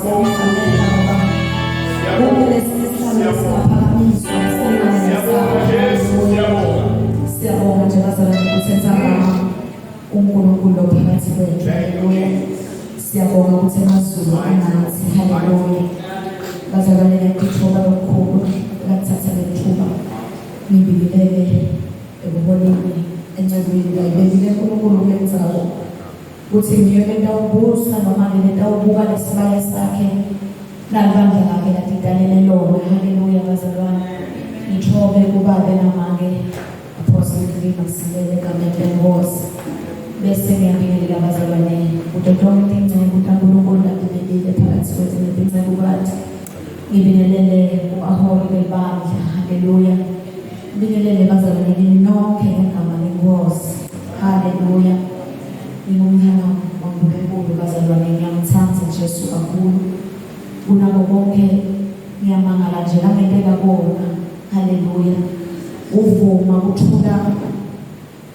Siyabonga. Konke lesi sihlalo singaphakamiswa silingane Siyabonga Jesu, siyabonga. Siyabonga nje bazalwane ukuthi entsambama uNkulunkulu ophakathi kwethu. Thank you, Haleluya. Jesus. Siyabonga ukuthi amazulu anathi. Haleluya. Bazalwane ngiyathoba kakhulu lakuthatha lethuba ngibingelele ekuholeni encekwini ngayibekile uNkulunkulu kule ndzawo ukuthi ngiyo lentawubusa noma lentawubuka lesibaya sakhe nalibandla lakhe latidalele lona. Haleluya bazalwane. Ngithobe kubabe namake Apostle Green Masilela egameni lenkosi. Bese ngiyabingelela bazalwane kuto tonke tinceku taNkulunkulu latibekile phakathi kwethu netincekukati. Ngibingelele kubaholi belibandla. Haleluya. Ngibingelele bazalwane kini nonke ngegama lenkosi. Haleluya. Ngingumntwana waNkulunkulu bazalwane, ngiyamthanda Jesu kakhulu. Kunako konke ngiyamangala nje langentela kona. Haleluya. Uvuma kuthula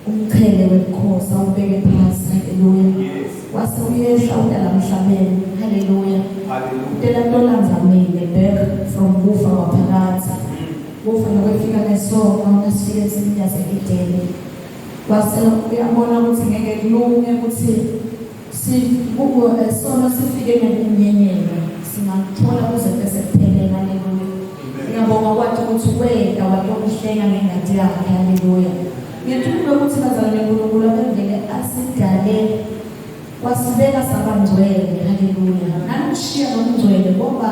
umqhele webukhosi awubeke phasi. Haleluya. Yes. Wase uyehla udala emhlabeni. Haleluya. Hallelujah. Utela tolandza mine back from kufa kwaphakadze. Kufa lokwefika ngesono nasifika ensimini yase-Edeni. Wase uyabona ukuthi ngeke kulunge ukuthi sono sifike ngekunyenyela singakuthola kuze bese kuphelele. Haleluya. Ngiyabonga kwathi ukuthi wena watokuhlenga ngengadi yakhe. Haleluya. Ngiyethula ukuthi bazalwane uNkulunkulu abevele asidale wasibeka saba ngcwele. Haleluya. Nanokushiya nomngcwele ngoba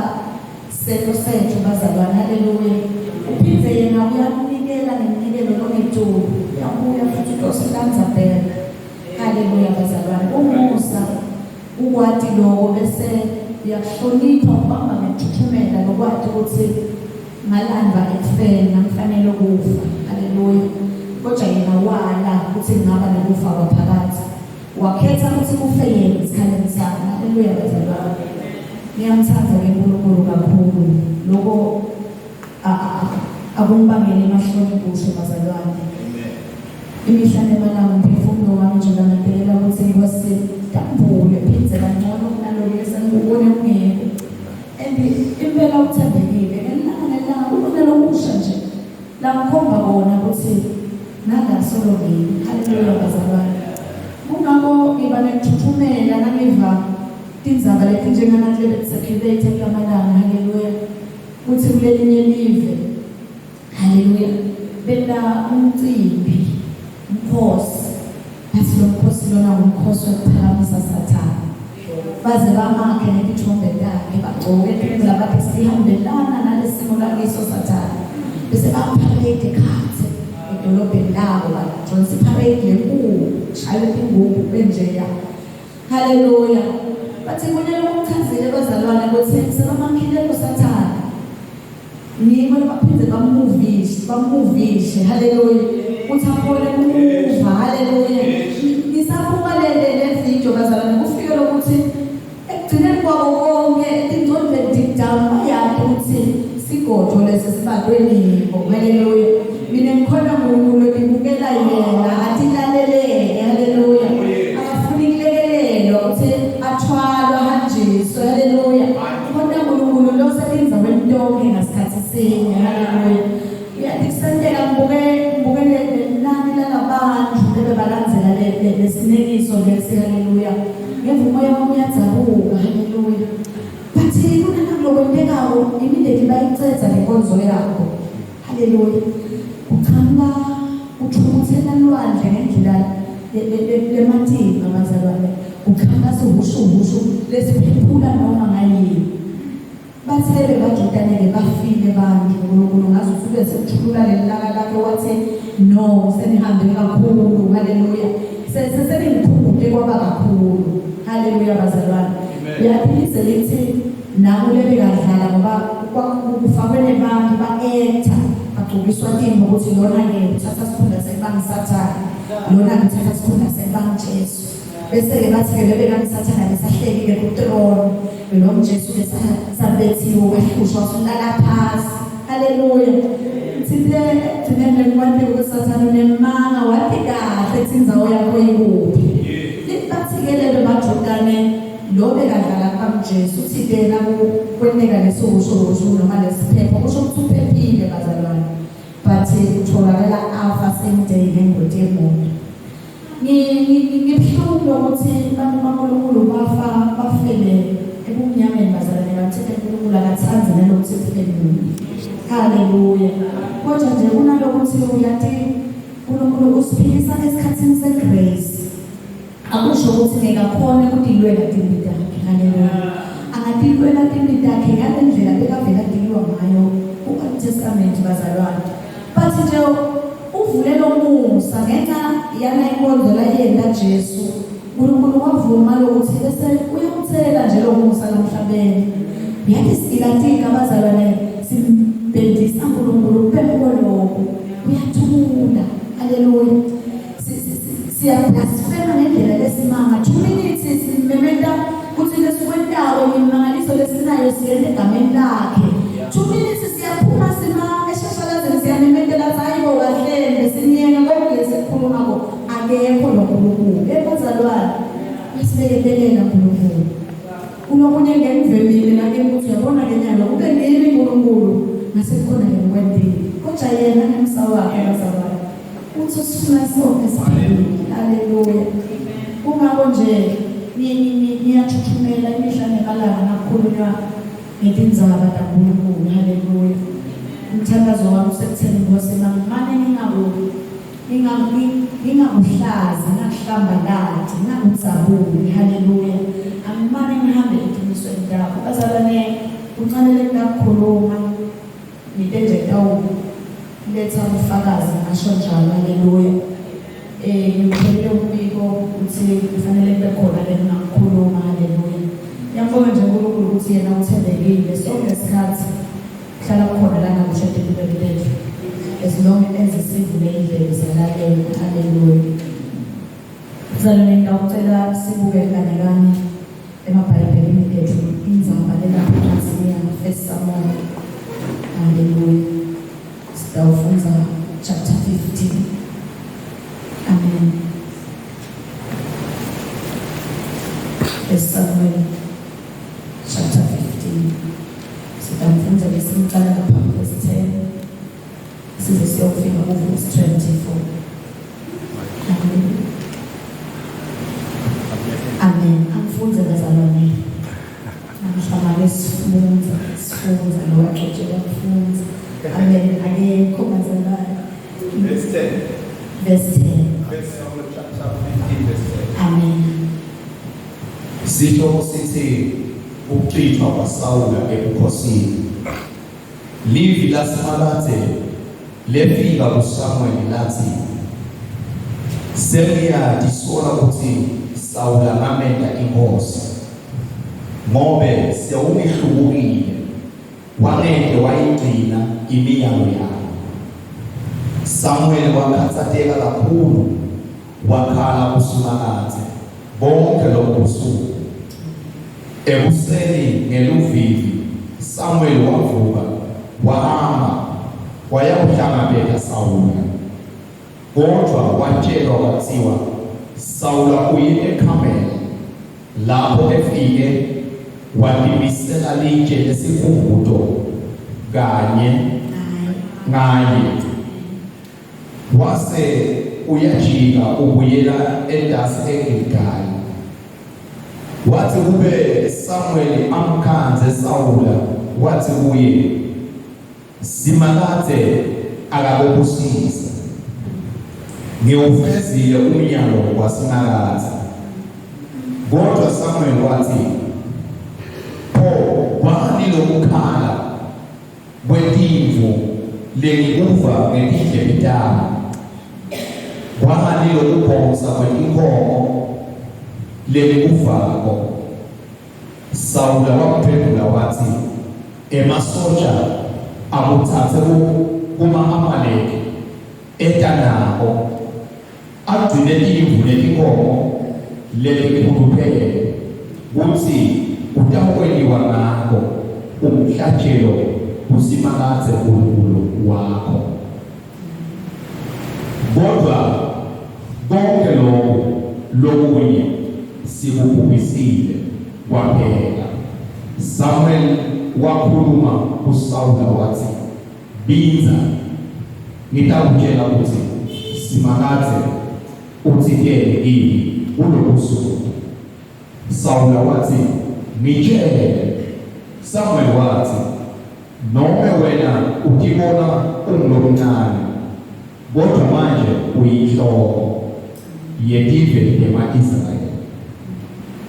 sento sethu bazalwane. Haleluya. Uphinde yena uyakunikela ngeminikelo longetulu, uyabuya futhi utosilanza back. Haleluya bazalwane. Umusa ukwati lokho bese uyakuhlonipha ubamba ngekuthuthumela nokwati ukuthi ngalandwa ekufeni ngangifanele ukufa. Haleluya. Kodwa yena wala ukuthi ngingaba nokufa kwaphakathi, wakhetha ukuthi kufe yena esikhaleni sami. Haleluya bazalwane. Ngiyamthanda ke uNkulunkulu kakhulu. Lokho akumbangeli emahloni kusho bazalwane. Imihla nemalanga umphefumulo wami nje langadelela ukuthi Nkosi tambule phindze kangcono kunalolu esengikubone kungekho. And impela uthembekile ngelanga nelanga ubona lokusha nje langikhomba kona ukuthi nala solo ngimi. Haleluya bazalwane. Kungako ngiba nekuthuthumela nangiva tindzaba letinjenganati lebetisekhelete kulamalanga. Haleluya. Kuthi kulelinye live, haleluya, benta umcimbi umkhosi, bathi lo mkhosi lona ngumkhosi wokuphakamisa Sathane, baze bamakhe netithombe takhe, bagcoke tindlela bathi sihambelana nalesimo lakiso Sathane, bese baparade khathe edolobheni labo, bajonsa iparade lenkulu, shaywe tingubhu benjeya. Haleluya. Bathi kunye lokuchazile bazalwane ukuthi sebamakhile kuSathane. Ngibo baphinde bamuvishe, bamuvishe. Haleluya. Uthi akhone kumuva. Haleluya. Ngisabuka le le video bazalwane kufike lokuthi ekugcineni kwabo konke ingcondweni deep down bayati ukuthi sigodo lesi sibadwe ngibo. Haleluya. Mina ngikhona uNkulunkulu ngibukela yena atilaleleke. Haleluya. Akafuni kulekelelwa ukuthi athwalwe ahanjiswe. Haleluya. Khona uNkulunkulu lo setindzabeni tonke ngasikhathi sinye. Haleluya. Uyathi kusenteka ngibuke ngibuke nani lalabantu lebebalandzela lesinekiso lesi. Haleluya. Ngemva umoya wami uyadzabuka. Haleluya. Bathi kunalokwentekako imindeni bayicedza lenkonzo yakho. Haleluya. Kuchamuka uthukuthela lwandle ngendlela lematima bazalwane. Kuchamuka sihushuhushu lesiphephula noma ngayini. Bathele bajudane-ke bafile bantu uNkulunkulu ngaze usube sekuthulula lelilaka lakhe wathi no senihambe kakhulu. Haleluya. Sesengiphumule kwaba kakhulu. Haleluya bazalwane. Uyaphilise lithi nakulebe kadlala ngoba kufakwe nebantu ba-actor bagcokiswa timo ukuthi lona-ke uthatha sikhundla sekubangisathane, lona-ke uthatha sikhundla sekubangiJesu. Bese-ke bathi-ke bebekaMsathane besahleli-ke kutrone lo Jesu besabethiwe wahlushwa wasulala phasi. Haleluya. Thinte ekugcineni lekwanti ukuthi unemanga wathi kahle kuthi indzawo yakho ikuphi. Bathi-ke lelo bajudane lo bekadlala Jesu uthi na kwenteka lesukushukushu noma lesiphepho kusho ukuthi uphephile bazalwane but utholakala afa same day ngengoti yemoto. Ngibuhlungu lokuthi abantu baNkulunkulu bafa bafele ebumnyameni bazalwane bamthethe uNkulunkulu akathandi nalokuthi kufe muntu. Haleluya. Kodwa nje kunalokuthi uyati uNkulunkulu usiphilisa esikhathini segrace. Akusho ukuthi ngeke akhone ukutilwela timpi takhe. Haleluya. Angatilwela timpi takhe ngale ndlela bekavele adilwa ngayo ku-Old Testament bazalwane. But nje uvulela umusa ngenxa yana inkonzo layenta Jesu. uNkulunkulu wavuma lokuthi bese uyamthela nje lo musa lamhlabeni. Yathi silatika bazalwane simbhendisa uNkulunkulu kube lokho. Uyathula. Haleluya. Siyablasfema ngendlela lesimanga. 2 minutes simemeta ukuthi lesikwentako imimangaliso lesinayo siyente egameni lakhe. 2 minutes siyaphuma sima eshashalazeni siyamemetela hayi bo kahle siniyena konke lesikhuluma ko akekho lo Nkulunkulu. Ebazalwane isibeketelela uNkulunkulu. Kunokunye ngengivemile nake ukuthi uyabona ke nyalo kube ngimi uNkulunkulu ngasekhona ke ngikwentile. Kodwa yena ngemsa wakhe bazalwane uthi usifuna sonke siphile. Haleluya. Kungako nje ngiyathuthumela imihla nemalanga nakukhulunywa ngetindzaba taNkulunkulu. Haleluya. Umthandazo wami usekutheni Nkosi mangimane ngingakuhlazi, ngingakuhlambalati, ngingakudzabuli. Haleluya. Angimane ngihambe eqinisweni lakho. Bazalwane, kuncane lengingakukhuluma ngite nje letha ubufakazi ngasho njalo. Haleluya. Ngiphelele umbiko ukuthi kufanele kube khona lengingakukhuluma. Haleluya. Ngiyambonga nje uNkulunkulu ukuthi yena uthembekile sonke isikhathi kuhlala kukhona la ngakusho empilweni lethu as long as sivule indlebe salalela. Haleluya. Mzalwane, ngiyacela sibuke kanye kanye emabhayibhelini ethu indzaba lelapha encwadzini ya First Samuel. Haleluya. Sitawufundza chapter 15. Amen. First Samuel chapter 15. Sitawufundza lesimcala lapha verse 10 size siyofika ku verse 24. Amen. Amen. Angifundze bazalwane. Namhlanje sifundza, sifundza lowagcotshela kufundza. Amen. Akekho bazalwane. Verse 10. Verse 10. First Samuel chapter 15 verse 10. Amen. Sihloko sithi ukuchithwa kwaSawula ebukhosini. Livi laSimakadze lefika kuSamuel lathi, Sengiyatisola kutsi Sawula ngamenta inkhosi, ngobe sewungihlubukile wangete wayigcina imiyalo yami. Samuel wakhatsateka kakhulu wakhala kuSimakadze bonke lobo busuku. Ekuseni ngeluvivi Samuel wavuka wahamba wayakuhlangabeta Sawula. Kodwa watshelwa kwathiwa Sawula uye eKhamela lapho efike walimisela litshe lesikhumbuzo kanye ngaye. Wase uyajika ubuyela entasi eGilgali. Wathi kube Samuel amkhandze Sawula wathi kuye, Simakadze akakubusise. Ngiwufezile umyalo waSimakadze. Kodwa Samuel wathi, Pho kwani lokukhala kwetimvu lengikuva ngetindlebe tami? Kwani lokubhonsa kwetinkomo lengikuvako? Sawula wamphendula wathi, Emasotja akutsatse kuma-Amaleki eta nako agcine timvu netinkomo letikhuluphele kutsi kutawukwentiwa ngako umhlatjelo kuSimakadze Nkulunkulu wakho. Kodwa konke lokhu lokunye sikubhubhisile kwaphela. Samuel wakhuluma kuSawula watsi, Bindza, ngitakutjela kutsi Simakadze utsiteni kimi kulobusuku. Sawula watsi, Ngitjele. Samuel watsi, Nome wena utibona ungulomncane, kodvwa manje uyinhloko yetive tema-Israyeli.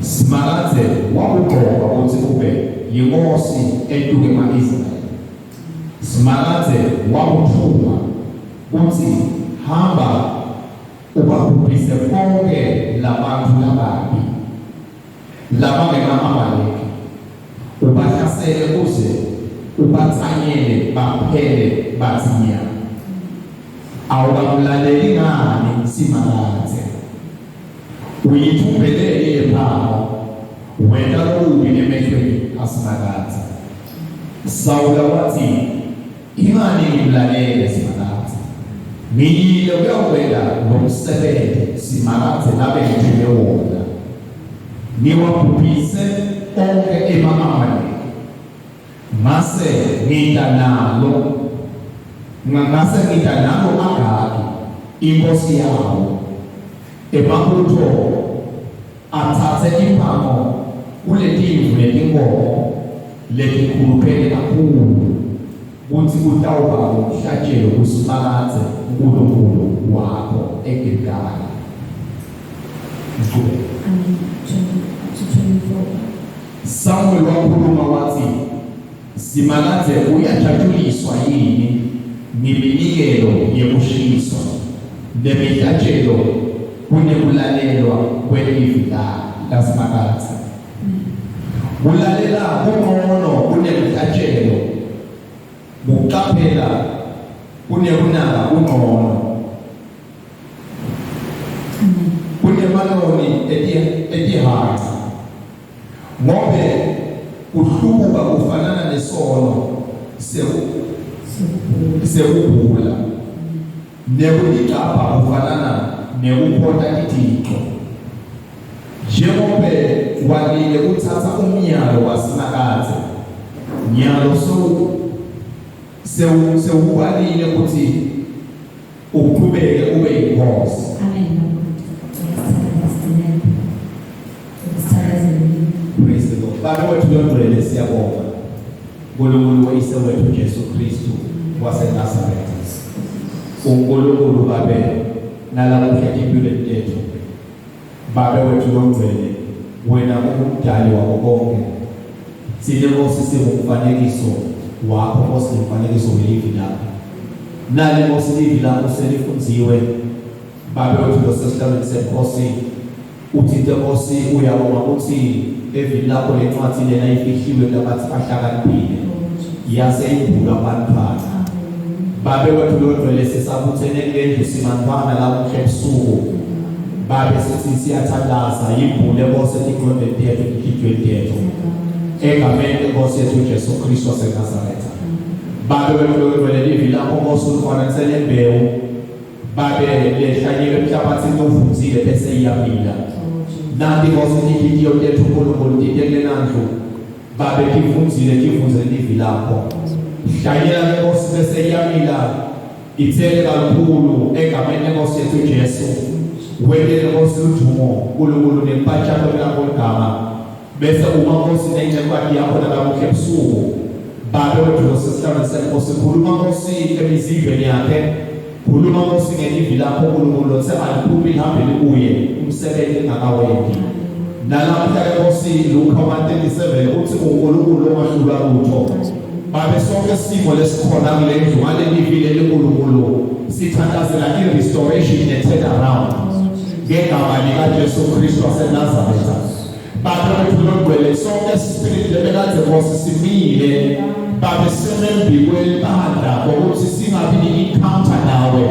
Simakadze wakugcoba kutsi ube yinkhosi etukema-Israyeli. Simakadze wakutfuma kutsi hamba ubabhubhise bonkhe labantfu lababi labangema-Amaleki, ubahlasele uze ubatsanyele baphele batsi nya. Awukamlaleli ngani Simakadze? Uyitfumbeleni lephango, wenta lokubi emehlweni aSimakadze. Sawula watsi, Ingani ngimlalele Simakadze. Ngiyile kuyawukwenta lo msebenzi Simakadze labengithume wona. Ngiwabhubhise onkhe ema-Amaleki. Ngase ngita nalo ngase ngita nalo Agagi inkosi yawo emabutho atsatse imphango kuletimvu netinkomo letikhuluphele kakhulu kutsi kutawuba ngumhlatjelo kuSimakadze Nkulunkulu wakho eGilgali. Ngichubeke. Amen. 20 up to 24. Samuel wakhuluma watsi, Simakadze uyajatshuliswa yini ngiminikelo yekushiswa nemihlatjelo kunekulalelwa kwelivi laSimakadze? Kulalela kuncono kunemhlatjelo, kuqaphela kunekunaka kuncono. Kunemanoni etihaca ngobe kuhlubuka kufanana nesono sekubhula nekutigcabha kufanana nekukhonta tithico. Njengobe walile kutsatsa umyalo waSimakadze, nyalo sewukwalile kutsi uqhubeke ube yinkosi. Amen. Praise the Lord. Baba wethu longcwele siyabonga. uNkulunkulu weyise wethu Jesu Kristu waseNazaretha. uNkulunkulu babe nalamuhla etimpilweni tethu. Babe wethu longcwele wena ungumdali wako konke. Tsine Nkosi singumfanekiso wakho Nkosi nemfanekiso welivi lakho. Nali Nkosi livi lakho selifundziwe Babe wethu losesihlalweni senkosi uthinte Nkosi uyabonga ukuthi evini lakho lencwadi lena ifihliwe kulabathi bahlakaniphile yase imbulwa kubantwana. Babe wethu longcwele sisabuthene kulendlu simantwana lamuhla ebusuku. Babe sithi siyathandaza yimbule Nkosi etingqondweni tethu etinhlitiyweni tethu. Egameni lenkosi yethu Jesu Kristu waseNazaretha. Babe wethu longcwele livi lakho Nkosi ulifananise nembewu babe lehlanyelwe emhlabathini ovunzile bese iyamila. Nanti Nkosi inhliziyo tethu uNkulunkulu tite kulenandlu babe tivunzile tivunzile livi lakho. Hlanyela ke Nkosi bese iyamila ithele kakhulu egameni lenkosi yethu Jesu. Wentele Nkosi ludumo uNkulunkulu nempatshalo lakho ligama. Bese uma Nkosi nencekukati yakho nalamuhla ebusuku Babe wethu losesihlalweni senkosi khuluma Nkosi emizindlweni yakhe khuluma Nkosi ngelivi lakho uNkulunkulu lothe aliphumi lihambe libuye umsebenzi engakawenti nalamuhla ke Nkosi Luka 1:37 uthi uNkulunkulu ongahlulwa lutho Babe sonke isimo lesikhona kule ndlu ngaleli vi leli uNkulunkulu sithandazela i-restoration ne-turnaround ngegama likaJesu Kristu waseNazaretha. Babe wethu longcwele sonke spirit lebekade Nkosi simile babe semembi kwelibandla ngokuthi singabi ne-encounter nawe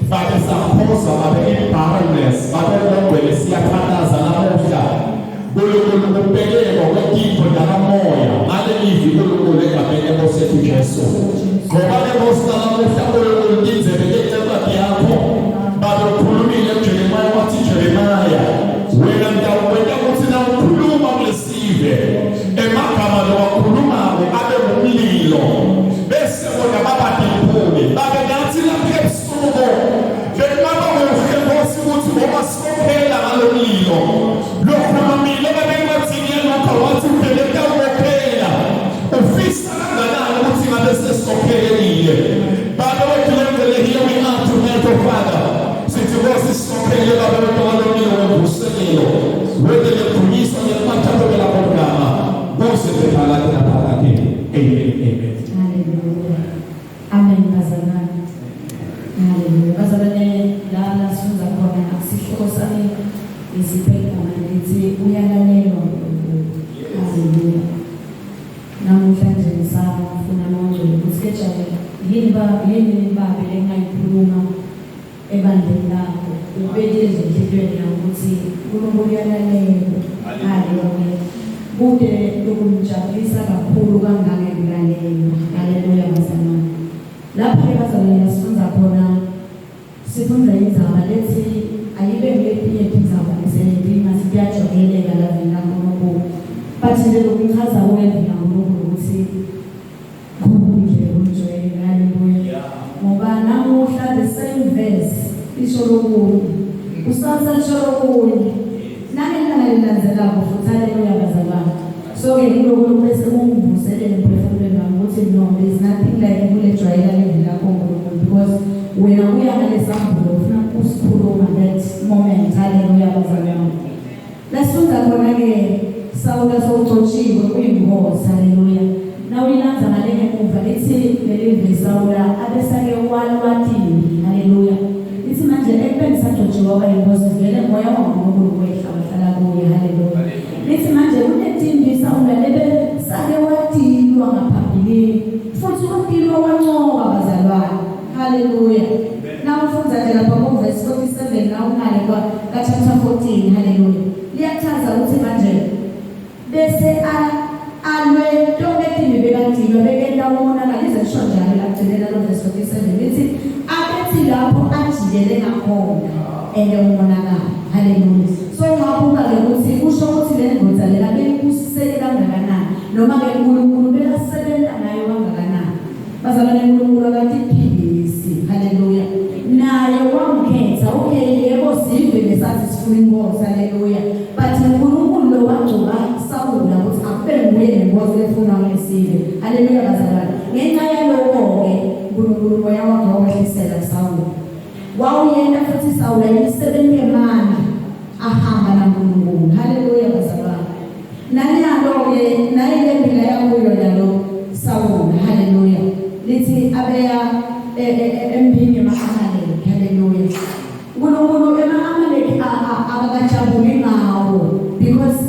babe sakhoza babe i-barrenness babe longcwele siyathandaza namuhla Nkulunkulu ubhekeke ngokwetintfo takamoya ngalelivi Nkulunkulu egameni lenkosi yethu Jesu ngoba ke Nkosi nalamuhla Nkulunkulu tindzebe tencebati yakho babe ukhulumile kuJeremiya wathi Jeremiya wena ngitawukwenta kutsi nawukhuluma kulesive emagama lowakhuluma Wentele babe wethu ngalomlilo wemvuselelo. Wentele kudunyiswa ngekuphatha lakho igama. Kuze kube phakade naphakade. Amen. Amen. Hallelujah. Amen bazalwane. Hallelujah. Bazalwane la la sifunda khona sihloko sami isiphe igama lithi uyalalelwa uNkulunkulu. Hallelujah. Namuhla nje ngisafuna manje ukuthi ke jale yini ba yini babe lengayikhuluma ebandleni lakho ubekile nje enhlitiyweni yakho ukuthi uNkulunkulu uyalalelwa. Hallelujah. Kude lokumjabulisa kakhulu kangangekulalela. Hallelujah bazalwane. Lapha ke bazalwane sifunda khona sifunda indzaba lethi ayibe ngetinye tindzaba leselentinga siyajwayeleka la vina uNkulunkulu. But nje lokuchaza kwevina uNkulunkulu ukuthi khona indlela yokujwayela. Hallelujah. Ngoba namuhla the same verse isho lokunye. Kusasa lisho lokunye. Nangelanga lilandzelako futhi haleluya bazalwane. So ke kuloko bese ungivuselele emphefumulweni wami ukuthi no there is nothing like kulejwayela livi lakho uNkulunkulu because wena uya ngalesambulo ufuna ukusikhuluma that moment. Haleluya bazalwane. Lasifunda khona ke Sawula sowugcotshiwe uyinkosi. Haleluya. Nawuyilandza ngale ngemuva lithi leli vesi Sawula abesake walwa timbi. Haleluya. Lithi manje ekubeni sagcotshiwe waba yinkosi vele moya waNkulunkulu wehla wahlala kuye. Haleluya. Lithi manje kunetimbi Sawula lebe sake watilwa ngaphambilini futhi watilwa wancoba bazalwane. Haleluya. Nawufunda nje lapha ku verse 47 nawungale kwa ka chapter 14. Haleluya. Liyachaza ukuthi manje bese alwe tonke timbi bekadilwa bekenta umonakalo lize lisho njalo lagcinela lo verse 47 lithi abethi lapho ajikele ngakhona ende umonakalo. Haleluya. So ungabuka ke ukuthi kusho ukuthi le ndoda lela beyibusiseke kangakanani noma ke uNkulunkulu bekasebenza nayo kangakanani. Bazalwane uNkulunkulu akatiphilisi. Haleluya. Naye wamkhetha. Okay, yebo sive lesathi sifuna inkosi. Haleluya. But uNkulunkulu lo wagcoba Sawula ukuthi akube nguye nenkosi efuna kulesive. Haleluya bazalwane. Ngenxa yaloko ke uNkulunkulu moya wakhe wawehlisela kuSawula. Wawuyenta futhi Sawula imisebenzi yemandla ahamba naNkulunkulu. Haleluya bazalwane. Nanyalo ke naye lempila yakuyo nalo Sawula. Haleluya. Lithi abeya empini yema-Amaleki. Haleluya. uNkulunkulu ema-Amaleki akakajabuli ngawo because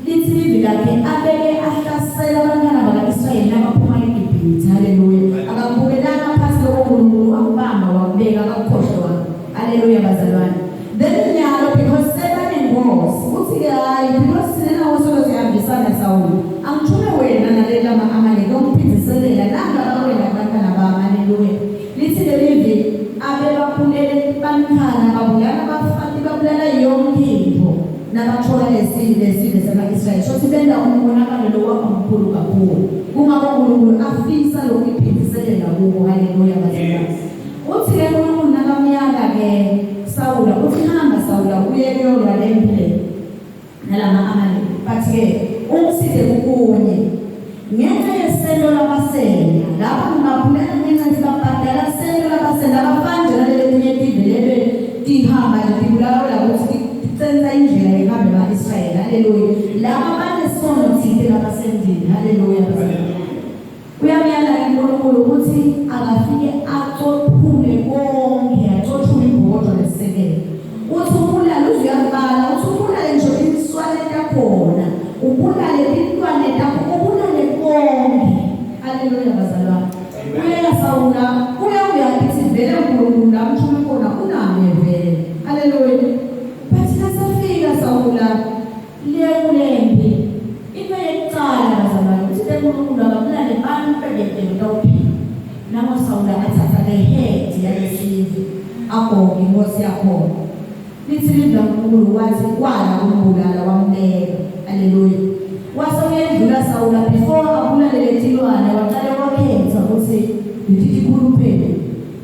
lithi livi lakhe abeke ahlasela abantwana baka-Israyeli nabaphuma eGibhithe. Haleluya. Akabukelanga phansi lokho uNkulunkulu akubamba wakubeka akakukhohlwa. Haleluya bazalwane. Then nyalo because sebanenkosi uthi ke hayi because sina nawo solo sihambisana Sawuli angithume wena naleli lama-Amaleki ongiphindiselela nanga wena abantwana bami. Haleluya. Lithi lelivi abebabulele bantwana babulala abafati babulala yonke into nabathola lesive sama-Israyeli. So sibenda umonakalo lo waba mkhulu kakhulu. Kungako uNkulunkulu afisa lokuphindiselela kubo. Haleluya bazalwane. Uthi ke uNkulunkulu nakamyala ke Sawula uthi hamba Sawula uye kuyolwa lempi nalama Amaleki. But ke ungisize kukunye ngenxa yesento labasenya lapha ngibabulala ngenxa ukuthi babhadala sento labasenya abafani nje naleletinye tive lebe tihamba nje tibulawela ukuthi ticenza indlela yehambe ba-Israyeli. Haleluya. Laba banesono thite labasendile. Haleluya. Uyamyala uNkulunkulu ukuthi akafike acophule konke, acothule ibhodlo lesekelo. Uthi ubulale uze uyakubala, uthi ubulale nje inswane yakhona, ubulale intwane takho, ubulale konke. Haleluya bazalwane. Uya Sawula, uya uyakithi vele uNkulunkulu lamthume khona unaye vele. Haleluya. But nasafika Sawula liye kulempi. Into yekucala bazalwane uthi uNkulunkulu akabulale bantu bebedele utawuphila. Namo Sawula athatha the head yalesive agoge inkosi yakhona. Lithi livi laNkulunkulu wathi kwala kumbulala wambeka. Haleluya. Wase uyendlula Sawula before abulale letilwane waqale wakhetha ukuthi leti tikhuluphele.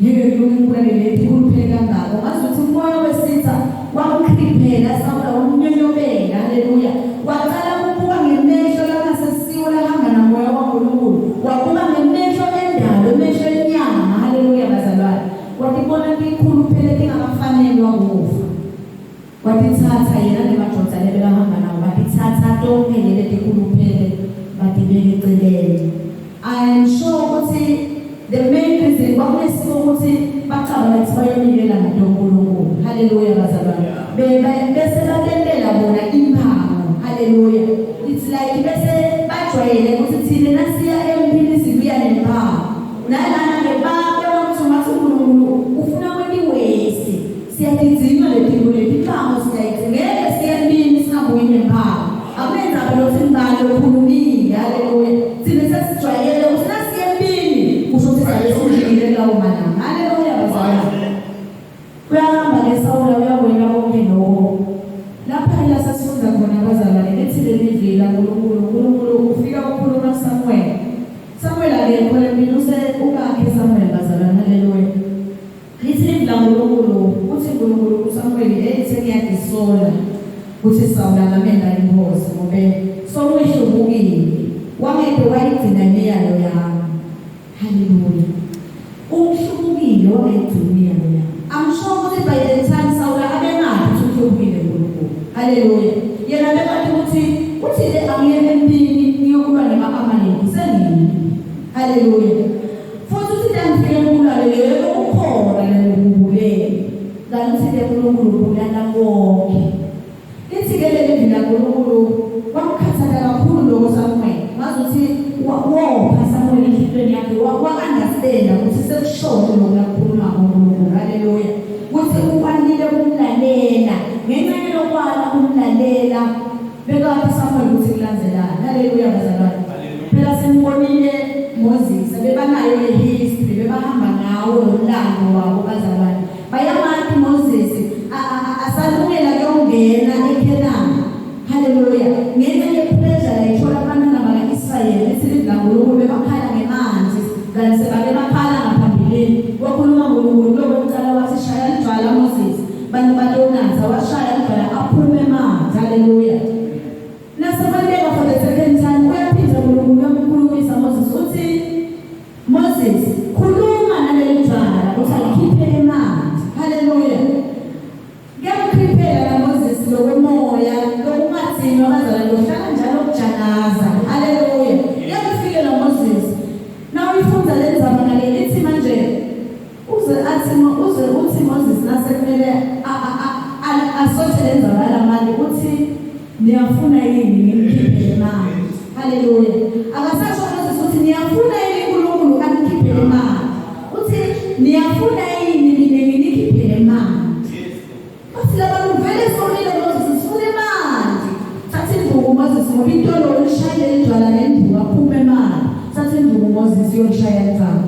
Yeke kulungibulale leti tikhuluphele kangako. Ngazi ukuthi umoya wesitha wamkhiphela Sawula wamnyonyobela. Haleluya. Waqala ukubuka ngemehlo langasesiwo lahamba namoya waNkulunkulu. Wabuka ngemehlo endalo, emehlo enyama. Haleluya bazalwane. Watibona tikhuluphele tingakafanelwa kufa. Uyatitsatsa yena nemadvodza lebekahamba nawo, batitsatsa tonkhe letikhuluphele batibeka eceleni. I am sure ukuthi the main reason kwakunesiko ukuthi bacabanga ukuthi bayonikela ngato uNkulunkulu. Haleluya bazalwane. Bese batentela bona imphango. Haleluya. It's like bese bajwayele ukuthi thina nasiya emphini sibuya nemphango. Nalana ke babona ukuthi ungathi uNkulunkulu ufuna kwenti waste. Siyatidzinga letinto leti, imphango siyayidzinga. Ngeke siye emphini singabuyi nemphango. Akunendzaba lokuthi ngibani lokhulumile. Haleluya. Thina sesijwayele ukuthi nasiye emphini kusho ukuthi siyadingile lawo malanga. Haleluya bazalwane. Uyahamba ke Sawula, uyakwenta konke lokho. Lapha la sasifunda khona bazalwane, lithi leli vila uNkulunkulu, uNkulunkulu ufika ukhuluma kuSamuel. Samuel akekho lempilo, use ukakhe Samuel bazalwane. Haleluya. Lithi livi laNkulunkulu, uthi uNkulunkulu kuSamuel, hey, sengiyadisola kuthi Sawula ngamenda inkosi ngobe sowuhlubukile, wangeke wayigcina imiyalo yami. Haleluya. Uhlubukile, wangayigcina imiyalo yami. I'm sure ukuthi by the time Sawula abengathi ukuthi uhlubukile uNkulunkulu. Haleluya. Yena bekathi ukuthi uthi le angiye empini ngiyokulwa nema-Amaleki sengimi. Haleluya. Futhi uthi ngifike ngibulale yebo ukhona lengikubulele. Kanti ke uNkulunkulu ubulala konke. Lithi ke leli vila uNkulunkulu kwamkhathaza kakhulu lokho Samuel. Ngazuthi wopha Samuel enhliziyweni yakhe, wa-understand ukuthi sekushone lokhu lakukhuluma uNkulunkulu. Haleluya. Ukuthi ukwalile ukumlalela. Ngenxa yokwala ukumlalela bekathi Samuel ukuthi kulandzelana. Haleluya bazalwane. Phela simbonile Moses, bebanayo le history, bebahamba ngawo lo mlando wabo bazalwane. Bayamati Moses asalungela kuyongena eKhenani. Haleluya. Ngenxa ye-pressure layithola abantwana baka-Israyeli, lithi livi laNkulunkulu bebakhala ngemanzi kanti sebake bakhala ngaphambilini. Wakhuluma uNkulunkulu kulokucala wathi shaya lidwala Moses. Bantu batonatha, washaya lidwala aphume emanzi. Haleluya. Nasekwenteka for the second time, uyaphinda uNkulunkulu uyamkhulumisa Moses, uthi Moses khuluma naleli dwala ukuthi alikhiphe emanzi. Haleluya. Kuyamkhiphela la Moses lokomoya lokungadzinwa bazalwane, lohlala njalo kujanaza. Haleluya. Kuyakufikela Moses. Na uyifunda le ndzaba ngale, ithi manje uze athi uze uthi Moses nasekumele asothe le ndzaba yalamali, uthi niyafuna yini ngimkhiphele imali? Haleluya. Akasasho Moses uthi niyafuna yini uNkulunkulu anikhiphele imali? Uthi niyafuna yini mina nginikhiphele imali? Bathi labantu vele sonile Moses, sifuna imali. Thatha induku Moses, ngoba intolo ulishayile lidwala ngenduku aphume imali. Thatha induku Moses uyolishaya lidwala.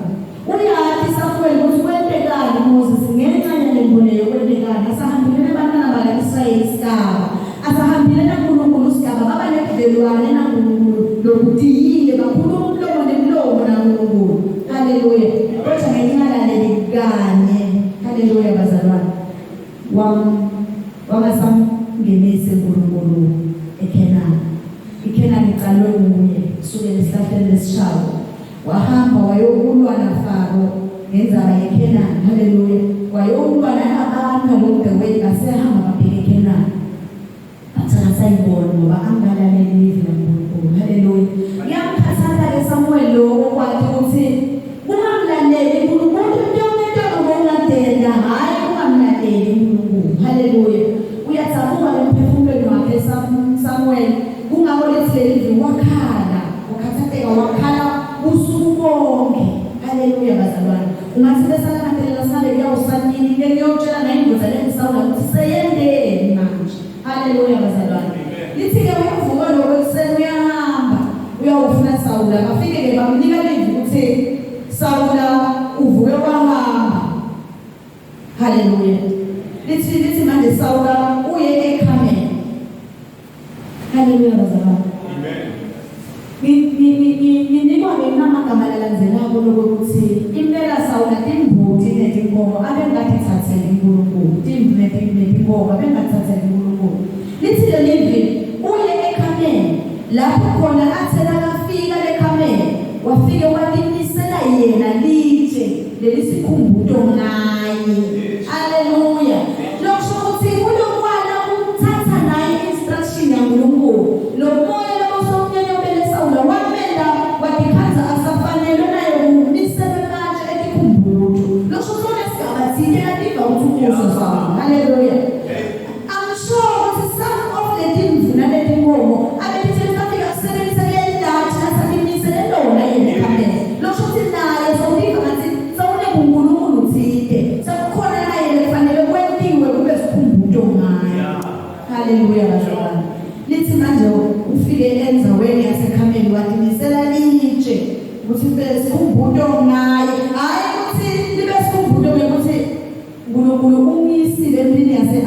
Uyathi Samuel ukuthi kwentekani Moses ngenxa yalembono yokwentekani asahambile nabantwana baka-Israyeli isigaba, asahambile naNkulunkulu isigaba, baba nebudlelwane naNkulunkulu lokutiyile, bakhuluma umlomo nemlomo naNkulunkulu. Haleluya. Kodwa ngenxa kanye, haleluya bazalwane, wangasamngenisi uNkulunkulu eKhenani. IKhenani icalwe nguye kusukela esihlahleni lesishawo, wahamba wayokulwa naFaro ngendzaba yeKhenani. Haleluya. Wayokulwa nalabantu along the way, basehamba babheke eKhenani, bathi akasayiboni ngoba angalaleli livi laNkulunkulu. Haleluya. Kuyamkhathaza-ke Samuel lokho kwakhe ukuthi ungamlaleli uNkulunkulu yonke into obungadela, hhayi ungamlaleli uNkulunkulu. Haleluya. Uyadzabuka emphefumulweni wakhe Samuel, kungako lithi leli livi wakhala, wakhathatheka, wakhala usuku bonke. Haleluya bazalwane. Ungathi besalangatelela sabe kuyawusanini ke kuyotshela nayindoda lengisawula ukuthi seyendeni manje. Haleluya bazalwane. Lithi-ke uyavuka lokho ekuseni, uyahamba uyawufuna Sawula. Bafike-ke bamnika livi ukuthi Sawula uvuke wahamba. Haleluya. Lithi manje Sawula uye eKhameni. Haleluya bazalwane. Amen. Nginikwa-ke namagama lalandzelako lokuthi impela Sawula timbuti netinkomo abengatithatheli uNkulunkulu, timvu netinkomo abengatithatheli uNkulunkulu. Lithi lelivi uye eKhameni, lapho khona athe nakafika leKhameni wafike walimisela yena litshe lelisikhumbuto ngaye. Haleluya. Lokusho ukuthi kulokwala ukuthatha Haleluya bazalwane. Lithi manje ufike endzaweni yaseKhameli watimisela litshe ukuthi libe sikhumbuto ngaye. Hayi ukuthi libe sikhumbuto ngekuthi uNkulunkulu umyisile empini yase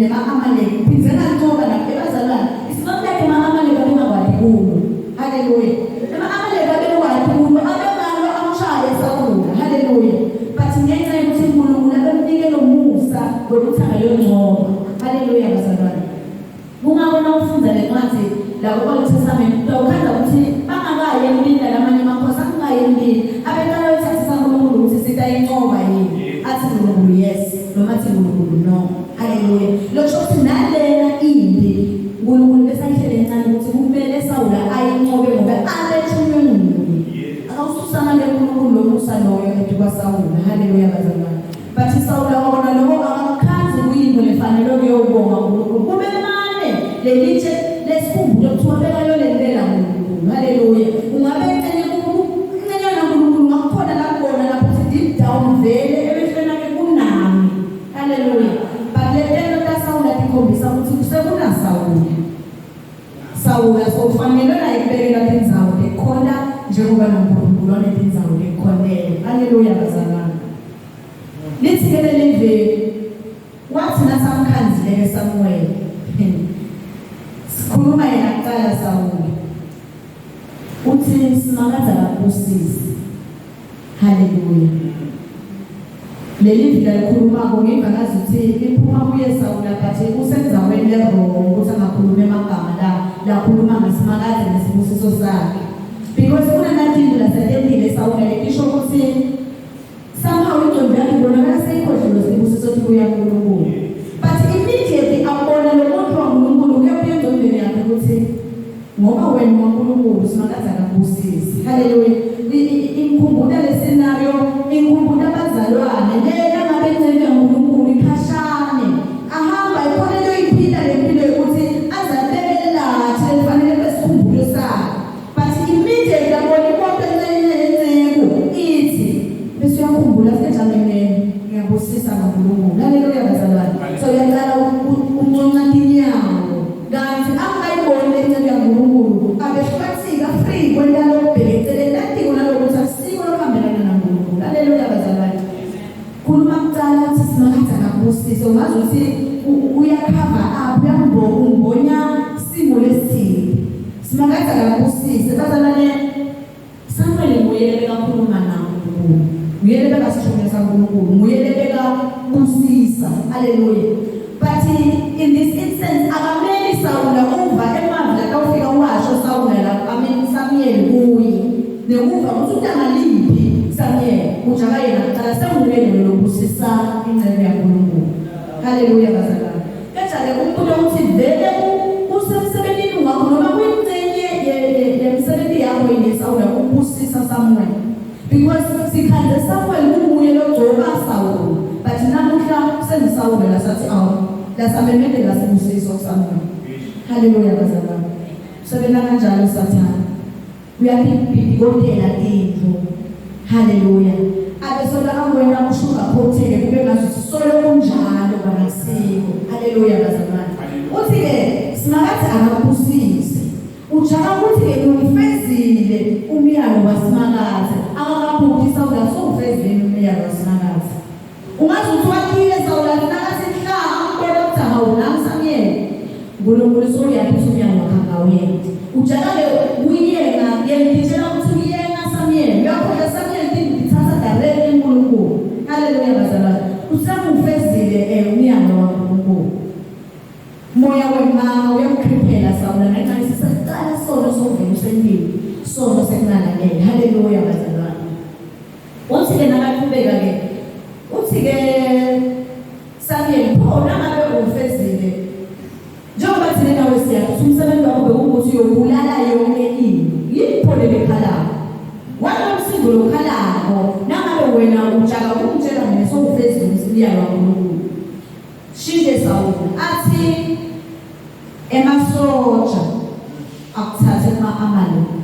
nema-Amaleki. Phindze ngancoba lapho ebazalwane. It's not like ama-Amaleki abengakwati kulo. Haleluya. Ama-Amaleki abekwati kulo, abenalo amshaye Sawula. Haleluya. But ngenxa yokuthi uNkulunkulu abemnike lo musa wekuthi angayoncoba. Haleluya bazalwane. Kungako nawufundza le ncwadzi la ku-Old Testament utawukhandza ukuthi bangakayi empini nalamanye amakhosi angayi empini abeqala uyithathisa uNkulunkulu ukuthi sitayincoba yini athi uNkulunkulu yes noma athi uNkulunkulu no. Haleluya. Lokusho ukuthi nalena impi uNkulunkulu besayihlele encane ukuthi kumele Sawula ayincobe ngoba abethunywe nguye. Akawususa manje uNkulunkulu lo musa loyo etukwaSawula. Haleluya bazalwane. But Sawula wabona lokho akakukhanzi kuyinto lefanele kuyobonga uNkulunkulu. Kube mane lelitshe lesikhumbuzo kuthiwa bekayolendela uNkulunkulu. Haleluya. Ungabe encenye kuncenye naNkulunkulu ngakukhona la kubona lapho uthi deep down vele emehlweni akhe kunami. Haleluya. But le tento taSawula tikhombisa ukuthi kusekunaSawula. Sawula sowufanelwe naye kubekela tindzawo tekukhonta njengoba naNkulunkulu anetindzawo tekukhontela. Haleluya bazalwane. Lithi ke lelive wathi nasamkhanzile ke Samuel. Sikhuluma yena kuqala Sawula. Uthi simakadza akubusise. Haleluya. Leli vila likhulumako ngiva ngazuthi liphuma kuye Sawula but usendzaweni le-wrong ukuthi angakhuluma emagama la lakhuluma ngasimakadze nesibusiso sakhe. Because kunanatinto lasetentile Sawula letisho ukuthi somehow ingqondo yakhe ibonakala seyikhohliwe sibusiso kuya kuNkulunkulu. But immediately abona lo muntu waNkulunkulu kuyabuya engqondweni yakhe ukuthi ngoba wena waNkulunkulu simakadze akakubusisi. Haleluya. Ingikhumbuta le scenario, ingikhumbuta abazalwane le nangabe ingcebo yaNkulunkulu ikhashane. Ahamba ikhona into oyiphila le mpilo yokuthi azabeke lathi lefanele besikhumbulo sakhe. But immediately abona imoto encane yenceku ithi bese uyakhumbula sejamene ngiyabusisa ngaNkulunkulu. Haleluya bazalwane. So uyaqala unconca tinyawo. Kanti angayiboni le ncebo yaNkulunkulu abehlwathika free kwenta lokubheka eceleni latiko nalokuthi akusiko lokuhambelana naNkulunkulu. Haleluya bazalwane. Khuluma kucala uthi simakadze akakubusise ungazi ukuthi uyacover up uyambonga umbonya simo lesithile. Simakadze akakubusise bazalwane. Samuel nguye lebekakhuluma naNkulunkulu. Nguye lebekasithunywa saNkulunkulu. Nguye lebekabusisa. Haleluya. But in this instance akameli Sawula uva emavi latawufika washo Sawula la I mean Samuel kuye. Nekuva ukuthi utangaliphi Samuel ujaka yena kuqala senguye lo lobusisa ingcebo yaNkulunkulu. Haleluya bazalwane. Kanjalo umbuto uthi vele kusemsebenzini wakho noma kuyingcenye yemsebenzi yakho yini Sawula ukubusisa Samuel. Because sikhandze Samuel kunguye logcoba Sawula. But namuhla sengisawula lasathi awu lasamemedela sibusiso Samuel. Haleluya bazalwane. Usebenza kanjalo Sathane. Uyabhibhikotela tintfo. Haleluya. Abe solo angwena ushugacoateke kube ngazuthi solo kunjalo kwanakusiko. Haleluya bazalwane. Uthi ke simakadze akakubusise. Ujaka ukuthi ke ngifezile umyalo wasimakadze. Akakaphuphi Sawula sowufezile umyalo wasimakadze. Ungazi uthi wakhile Sawula nakathi hla ambona ukuthi hawu nami Samuel. uNkulunkulu soyaphi umyalo wakhe angawuyenzi. Ujaka ke kuyena yemtshela ukuthi uyena Samuel. Uyakhohlwa Samuel tithatha direct uNkulunkulu. Haleluya bazalwane. Usamufezile umyalo waNkulunkulu. Moya wemanga uyamkhiphela Sawula ngenxa yesisaqala sono sokuvela usentini. Sono sekungalaleli. Haleluya bazalwane. Uthi ke nakaqhubeka ke uthi ke Samuel pho nangabe ufezile njengoba thina nawe siyathi umsebenzi wakho bekuwukuthi uyobulala yonke into yini pho leli khalako walo msindo lokhalako nangabe wena ujaka ukungitshela mina sowufezile umyalo waNkulunkulu. Shinde Sawula athi emasoja akuthathe kuma-Amaleki.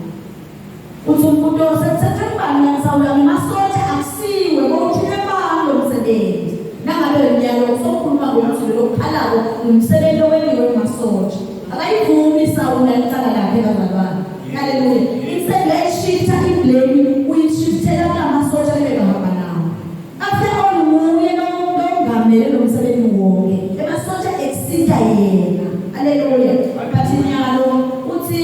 Uthi umuntu osethathe kubani Sawula ngemasoja akusiwe bowuthunywe bani lo msebenzi nangabe umyalo usokhuluma ukuthi lokukhalako ngumsebenzi owentiwe ngumasotsha. Akayivumi Sawula licala lakhe bazalwane. Haleluya. Instead uyayishifta iblame uyishiftela kulamasotsha lebekahamba nawo. After all nguye longamele lo msebenzi wonke. Emasotsha ekusita yena. Haleluya. But nyalo uthi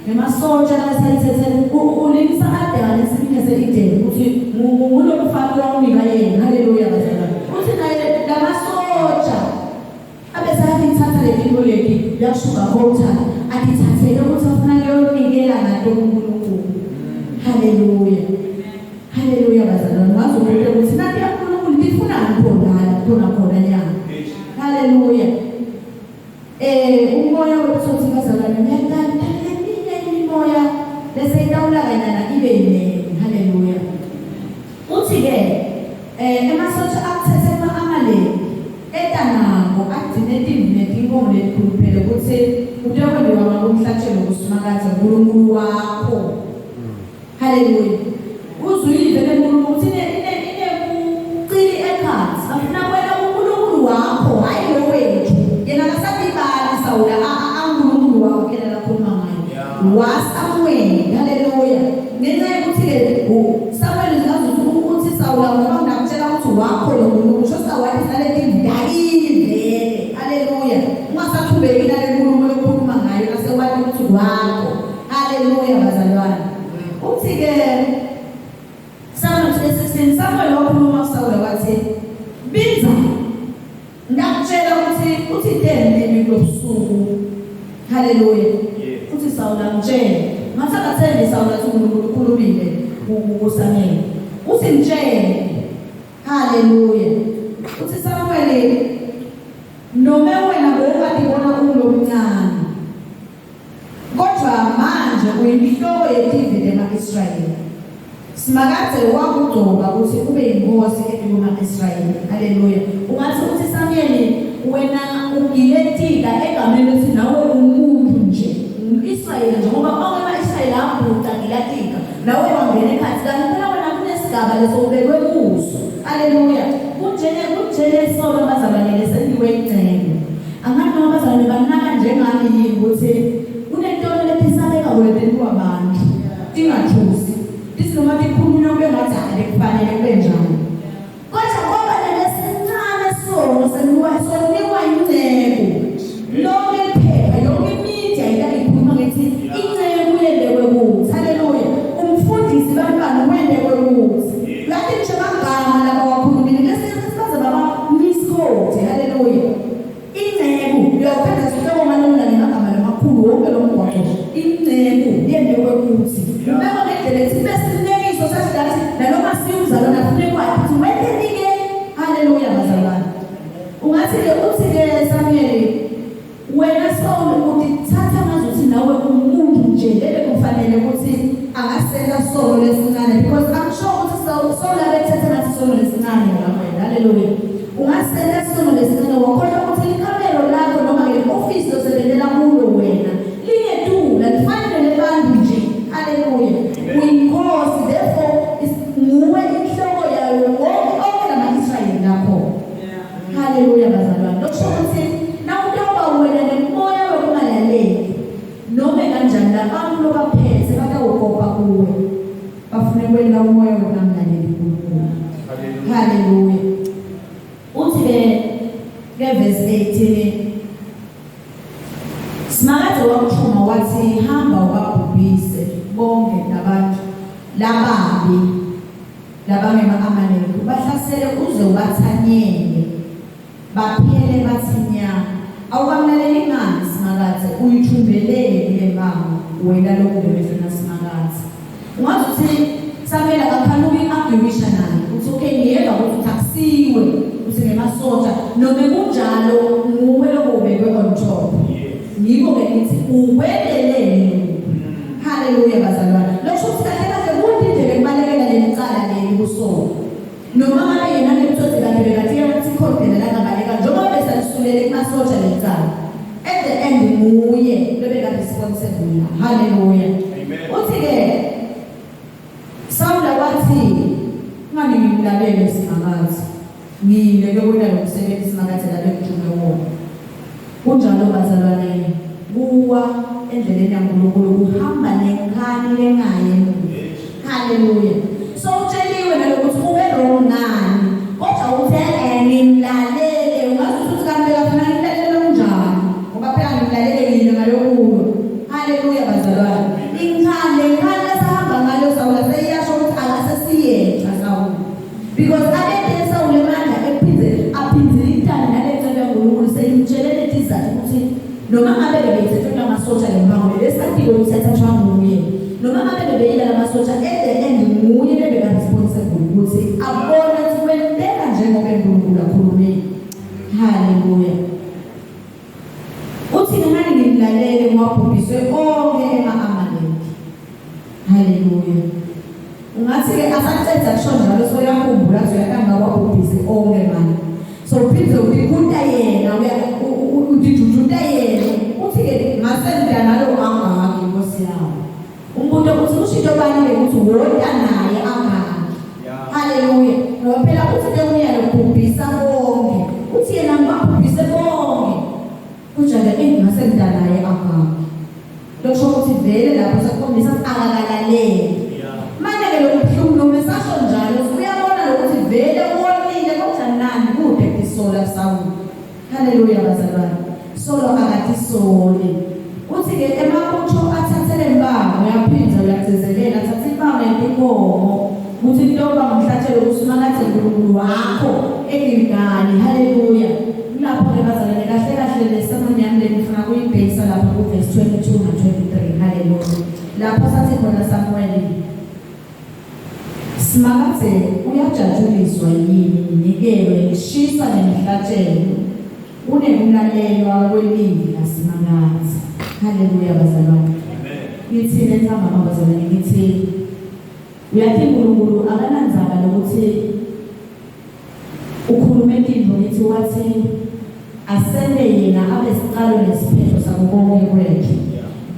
nemasotsha lasayithethe ulingisa Adam esimini se-Eden ukuthi ngulomfana lowawunika yena. Haleluya bazalwane. Uthi naye lamasotsha abese ayithatha le nto leti uyasugarcoata atithathele ukuthi afuna kuyonikela ngato kuNkulunkulu. Haleluya. Haleluya bazalwane. Wazi umuntu ukuthi nathi uNkulunkulu lifunani khona khona khona nyana. Haleluya. Umoya wobutsotsi bazalwane ngiyakanta eminye imimoya bese itawula kanyana ibe yinengi. Haleluya. Uthi ke emasotsha akuthethe ema-Amaleki eta nako agcine timvu netinkomo letikhuluphele kutsi kutokwentiwa ngako umhlatjelo kuSimakadze Nkulunkulu wakho. Haleluya. Uzwile vele Nkulunkulu ukuthi inebucili ekhatsi. Bafuna kwenta kuNkulunkulu wakho, hhayi lo wethu. Yena akasatibali Sawula anguNkulunkulu wakho yena lakhuluma ngaye. WaSamuweli, haleluya. Ngenxa yokuthi-ke Samuweli ngazi ukuthi Sawula ngoba ngakutshela ukuthi wakho lo Nkulunkulu, sho sawathi naleti ndakini vele. Haleluya. Ungasachubeki nale nkulumo lokhuluma ngayo nasewathi ukuthi wakho. Haleluya bazalwane. Uthi-ke Samuel 16 Samuel wakhuluma kuSawula wathi Binza ngakutshela ukuthi uthi teni kimi kulobusuku. Haleluya. Uthi Sawula ngitshele. Ngathi akathembi Sawula ukuthi uNkulunkulu ukhulumile kuSamuel. Uthi ngitshele. Haleluya. Uthi Samuel noma wena bowungatibona ungulomncane kodwa manje uyinhloko yetive lema-Israyeli. Simakadze wakugcoba ukuthi ube yinkosi etikuma-Israyeli. Haleluya. Ungathi uthi Samuel wena ugiletika egameni lokuthi nawe umuntu nje. Um-Israyeli njengoba onke ama-Israyeli abhuca gilatika. Nawe wangena ekhathi kanti phela wena kunesigaba leso ubekwe kuso. Haleluya. Kunjene kunjene sono bazalwane lesendiwe ingcebo. Angathi noma bazalwane banaka njengami yini ukuthi kunentolo letisabeka kuletentiwa abantu. Tingathusi. Tithi noma tikhulunywa kube ngathi hayi kufanele kube njalo. Kodwa ngoba lesincane sono seniwa sonikwa inceku. Lonke iphepha yonke imedia ila ikhuluma ngithi inceku yendekwe kuthi. Haleluya. Umfundisi bantwana wendekwe kuthi. Lathi ngisho amagama laba wakhulumile lesinye isikhathi baze baba misquote. Haleluya. Inceku uyawukhetha sihloko malunga nemagama lamakhulu wonke lo mgwaqo. Inceku yendekwe kuthi. Ubekwa ngendlela ethi besinekiso sasidathi nanoma siyumzalwana funeka wathi wenteni-ke. Haleluya bazalwane. Ungathi-ke uthi-ke Samuel wena Saul utithatha ngazuthi nawe umuntu nje lebe kufanele ukuthi angasenta sono lesincane because I'm sure ukuthi Saul abethethe ngathi sono lesincane wena. Haleluya. Ungasenta sono lesincane wakhohlwa ukuthi likamelo lakho noma le-office losebenzela kulo wena lingetula lifanele lebantu nje. Haleluya. Uyinkosi therefore nguwe inhloko yayo wonke onke lama-Israyeli lapho. Haleluya bazalwane. Lokusho ukuthi nawutoba wena nemoya wokungalaleli noma kanjani labantu lobaphethe batawukopa kuwe bafune kwenta umoya wokungamlaleli uNkulunkulu. Haleluya. Uthi ke ke verse 18 Simakadze wakuthuma wathi hamba ubabhubhise bonke labantu lababi labangema-Amaleki ubahlasele uze ubathanyele baphele bathi nya. Awukamlaleli ngani Simakadze uyithumbeleni le mbango wena lokungemehlweni aSimakadze. Ungathi uthi Samuel akakhanuki argumisha naye uthi okay ngiyeva ukuthi akusiwe uthi ngemasotsha noma kunjalo nguwe lokubekwe on top. Ngiko ke ngithi uwendeleni. Haleluya bazalwane. Lokho ukuthi kahle kahle kude indlela ekubalekela leli cala leli kusona. Noma ngabe yena nebutsotsi bakhe bekathi ukuthi ikhona la ngabaleka njengoba besalisulele kumasotsha leli cala. At the end nguye lobeka responsible. Haleluya. Uthi ke Sawula wathi ngani ngimlalele Simakadze. Ngile kuyokwenta lo msebenzi Simakadze. Simakadze labemthume wona. Kunjalo bazalwane, kuwa endleleni yaNkulunkulu kuhamba nenkhani lengaye emuva. Haleluya. So utsheliwe nalokuthi ube wrong ngani, kodwa uthe ngimlalele, ungazi ukuthi kanti bekafuna ngimlalele kanjani, ngoba phela ngimlalele mina ngayokulwa. Haleluya bazalwane. Inkhani lenkhani lesahamba ngayo Sawula seyiyasho ukuthi akasesiyetha Sawula. Because abethe Sawula emandla ekuphindze aphindzile intando nalencebo yaNkulunkulu seyimtshele letizathu ukuthi noma ngabe bebeyithethwe lamasosha lembango bebesatiko ukuthi athathwa nguye. Noma ngabe bebeyila lamasosha at the end nguye lebeka responsible ukuthi abone ukuthi kwenteka njengoba uNkulunkulu akhulumile. Haleluya. Uthi ngani ngimlalele ngiwabhubhise onke ema-Amaleki. Haleluya. Ungathi-ke asaceda kusho njalo soyakhumbula ukuthi uyakanga wabhubhise onke manje. So uphinde udikhunta yena udijujuta yena uthi-ke ngasemda nalo angaki inkosi yami. Umbuto uthi kusho into bani-ke ukuthi wota naye angaki. Haleluya. Ngoba phela uthi ke uyalobhubhisa bonke. Uthi yena ngibabhubhise bonke. Kunjalo engasemda naye angaki. Lokusho ukuthi vele lapho sekukhombisa ukuthi akakalaleli. Manje-ke lokubuhlungu noma esasho njalo uyabona lokuthi vele wonile kodwa nani kude tisola Sawuli. Haleluya bazalwane. Solo akatisoli. Uthi-ke emabutho athathele imbango uyaphinda uyagcizelela athathe imbango yetinkomo ukuthi kuyoba ngumhlatshelo kuSimakadze Nkulunkulu wakho eGilgali. Haleluya. Kulapho-ke bazalwane kahle kahle le sermon yami le ngifuna kuyibhekisa lapha ku-verse 22 na-23. Haleluya. Lapho sathi khona Samuweli Simakadze uyajatshuliswa yini iminikelo yekushiswa nemihlatshelo kunekulalelwa kwelivi laSimakadze. Haleluya bazalwane. Ngithini ntambama bazalwane ngithi uyathi uNkulunkulu akanandzaba lokuthi ukhulume tintfo ngithi wathi asente yena abe siqalo nesiphetho sako konke kwethu.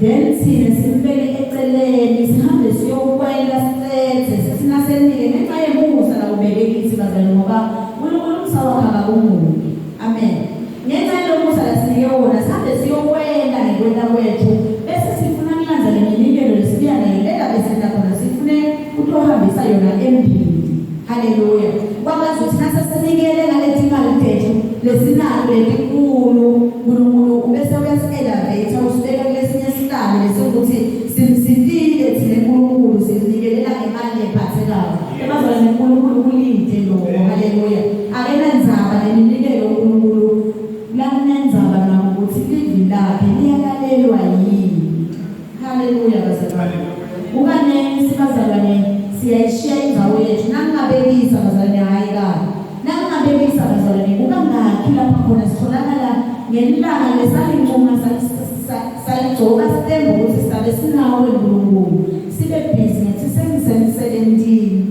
Then thina simbeke eceleni sihambe siyokwela sicethe sithi nasenike ngenxa yemusa la ubeke kithi bazalwane ngoba uNkulunkulu umsa wakhe akakumuki. Amen. Ngenxa yalomusa lasinike wona sihambe siyokwela ngekwenta kwethu bese sifuna kulandza le minikelo lesibuya nayo lela besenta khona sifune kutohambisa yona embili. Haleluya. Kwakazi ukuthi nasesinikele ngaleti mali tethu lesinato letinkulu uNkulunkulu ubese uyasi-elevate usibeka kulesinye isihlalo lesikuthi simsitile thina uNkulunkulu simnikelela ngemali lephathekayo. Ebazalwane uNkulunkulu kulinde lokho. Haleluya. Akenandzaba neminikelo uNkulunkulu lanendzaba nako ukuthi livi lakhe liyalalelwa yini. Haleluya bazalwane. Kukanengi sibazalwane siyayishiya indzawo yethu nangingabekisa bazalwane hayi kabi. Nangingabekisa bazalwane kukangakhi lapha khona sitholakala ngelilanga lesalincuma saligcoka sitembu ukuthi sisabe sinawo uNkulunkulu. Sibe busy ngathi sengisemsebenzini.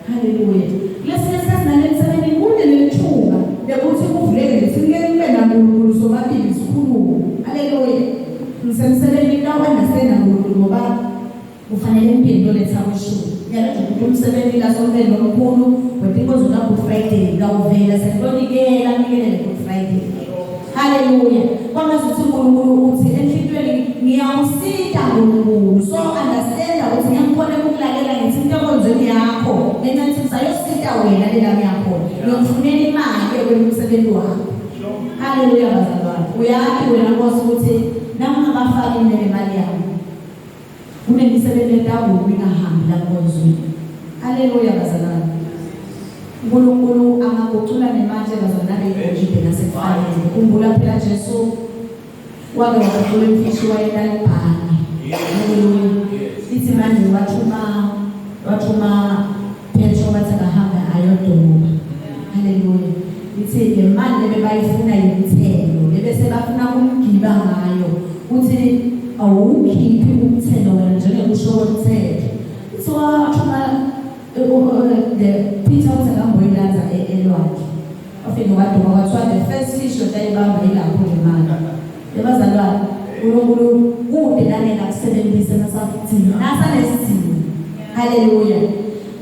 Haleluya. Kulesinye isikhathi nalemsebenzini kude lelithuba lokuthi kuvuleke nje sinike kube naNkulunkulu sobabili sikhulume. Haleluya. Ngisemsebenzini ka-understand uNkulunkulu ngoba kufanele impilo letha kwishumi. Yalo nje ukuthi umsebenzi lasontweni omkhulu wetinkonzo ka-Good Friday kawuvela sekuyonikela nikelele Good Friday. Haleluya. Kwamazi ukuthi uNkulunkulu uthi enhlitweni ngiyakusita uNkulunkulu. So understand ukuthi ngiyakhona ukulalela ngithi into enkonzweni yakho ngenxa yokuthi ngisayosita wena lela ngiyakhona. Ngiyokufunela imali ekwenza umsebenzi wakho. Haleluya bazalwane. Uyazi wena Nkosi ukuthi nangingabafaki mina le mali yami kunemisebenzi etakubi ingahambi la nkonzweni. Haleluya bazalwane. uNkulunkulu angagucula nemanje bazalwane igolide nasekufanele. Khumbula phela Jesu wake wagucula imfishi wayenta libhange. Haleluya. Ithi manje wathuma Petro wathi akahambe ayodoba. Haleluya. Ithi le mali lebebayifuna yimthelo lebese bafuna kumgiba ngayo uthi awukhiphi umthelo wena njengokusho komthetho. Ithi wathuma the Peter uthi akamboyilanza elwandle. Wafike wadoba kwathiwa the first fish otayibamba ilapho le mali. Ebazalwane uNkulunkulu kude nangena kusebenzisa nasathina nasanesidingo. Haleluya.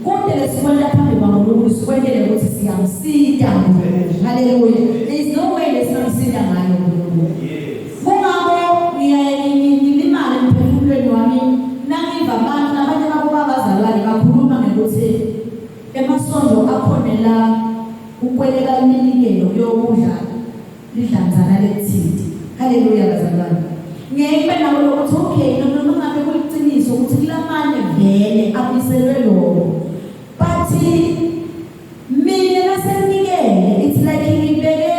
Konke lesikwenta phambi kwaNkulunkulu sikwentele ukuthi siyamsita uNkulunkulu. Haleluya. There is no way lesingamsita ngayo uNkulunkulu. Kungako ngiyaye ngilimale emphefumulweni wami nangiva abantu labanye babo babazalwane bakhuluma ngekuthi emasondo akhona la ukweleka iminikelo yokudla lidlanzana lethidi. Haleluya bazalwane. Ngeke ngibe nako lokuthi okay noma ngabe kuliciniso ukuthi kulamanye vele abiselwe lokho. But mina nasenikele it's like ngibeke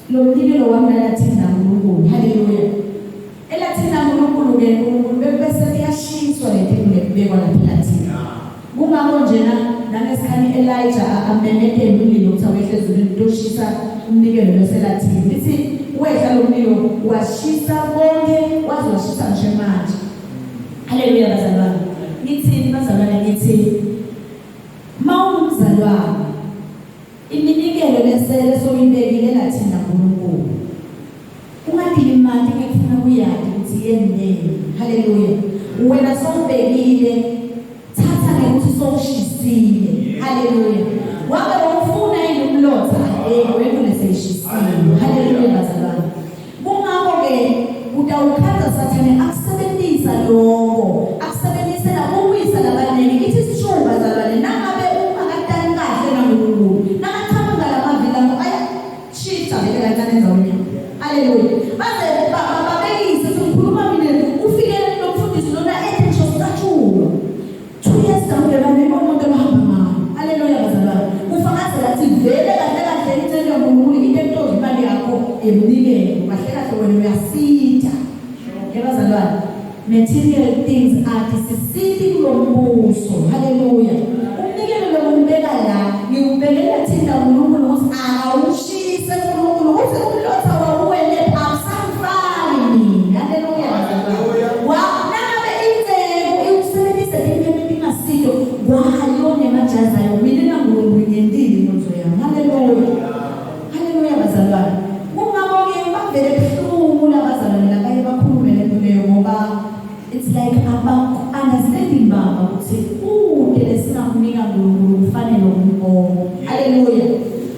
lo mnikelo wami elathini laNkulunkulu. Haleluya. Elathini laNkulunkulu ke uNkulunkulu bese kuyashiswa lento lekubekwa lapha elathini. Kungakho njena nangesikhathi Elijah amemetela umlilo ukuthi awehle ezulwini utoshisa umnikelo loselathini. Lithi wehla lo mlilo washisa konke waze washisa ngisho manje. Haleluya bazalwane. Ngithini bazalwane ngithi mawungumzalwane iminikelo lesele soyibekile lathina uNkulunkulu. Ungagilimati ngekufuna kuyati ukuthi yendeni. Haleluya. Wena sowubekile thatha ngekuthi sowushisile. Haleluya. Wabe wawufuna yini umlotha wena leseyishisile. Haleluya bazalwane. Kungakho ke utawukhandza Sathane akusebenzisa lokho, akusebenzisela kuwisa labanengi. It is true bazalwane, nangabe ungakatani kahle naNkulunkulu, nakaqhamuka lamavila akho ayashifta vele kancane endzaweni. Haleluya. Baze babekise sikhuluma mina ufike lo mfundisi lona ethe ngisho sicathulo. 2 years down the line umuntu ohamba ngayo. Haleluya bazalwane. Kufakazela ukuthi vele kahle kahle inceku yaNkulunkulu into entozi imali yakho emnikelo. Kahle kahle wena uyasitha. Yebazalwane. Material things are disisiti kulombuso. Haleluya. Umnikelo lo umbeka la, ngiwubekela thina uNkulunkulu ukuthi akawushise uNkulunkulu ukuthi umlotha wawuwele akusamfani mina. Haleluya bazalwane. Wa nangabe inceku iwusebenzise into etingasito kwayo nemajazi ayo mina naNkulunkulu ngiyentile inkonzo yami. Haleluya. Haleluya bazalwane. Kungako-ke bavele buhlungu labazalwane labaye bakhulume le nto leyo ngoba it's like aba understanding baba ukuthi kude lesingakunika uNkulunkulu kufanele umbongo. Haleluya.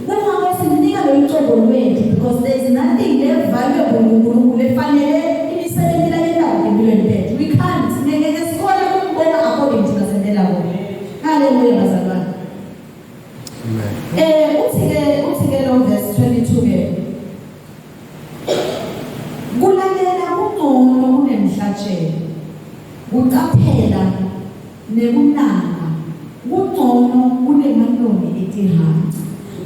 Kungako simnika lo lucobo lwethu because there is nothing le valuable uNkulunkulu efanele imisebenzi layenzako empilweni tethu. We can't ngeke sikhone ukumbonga according to nasentela kona. Haleluya bazalwane. Amen. Uthi ke lo verse 22 ke kulalela kungcono kunemhlatshelo, kucaphela nekunaka kungcono kunemanoni etihanci.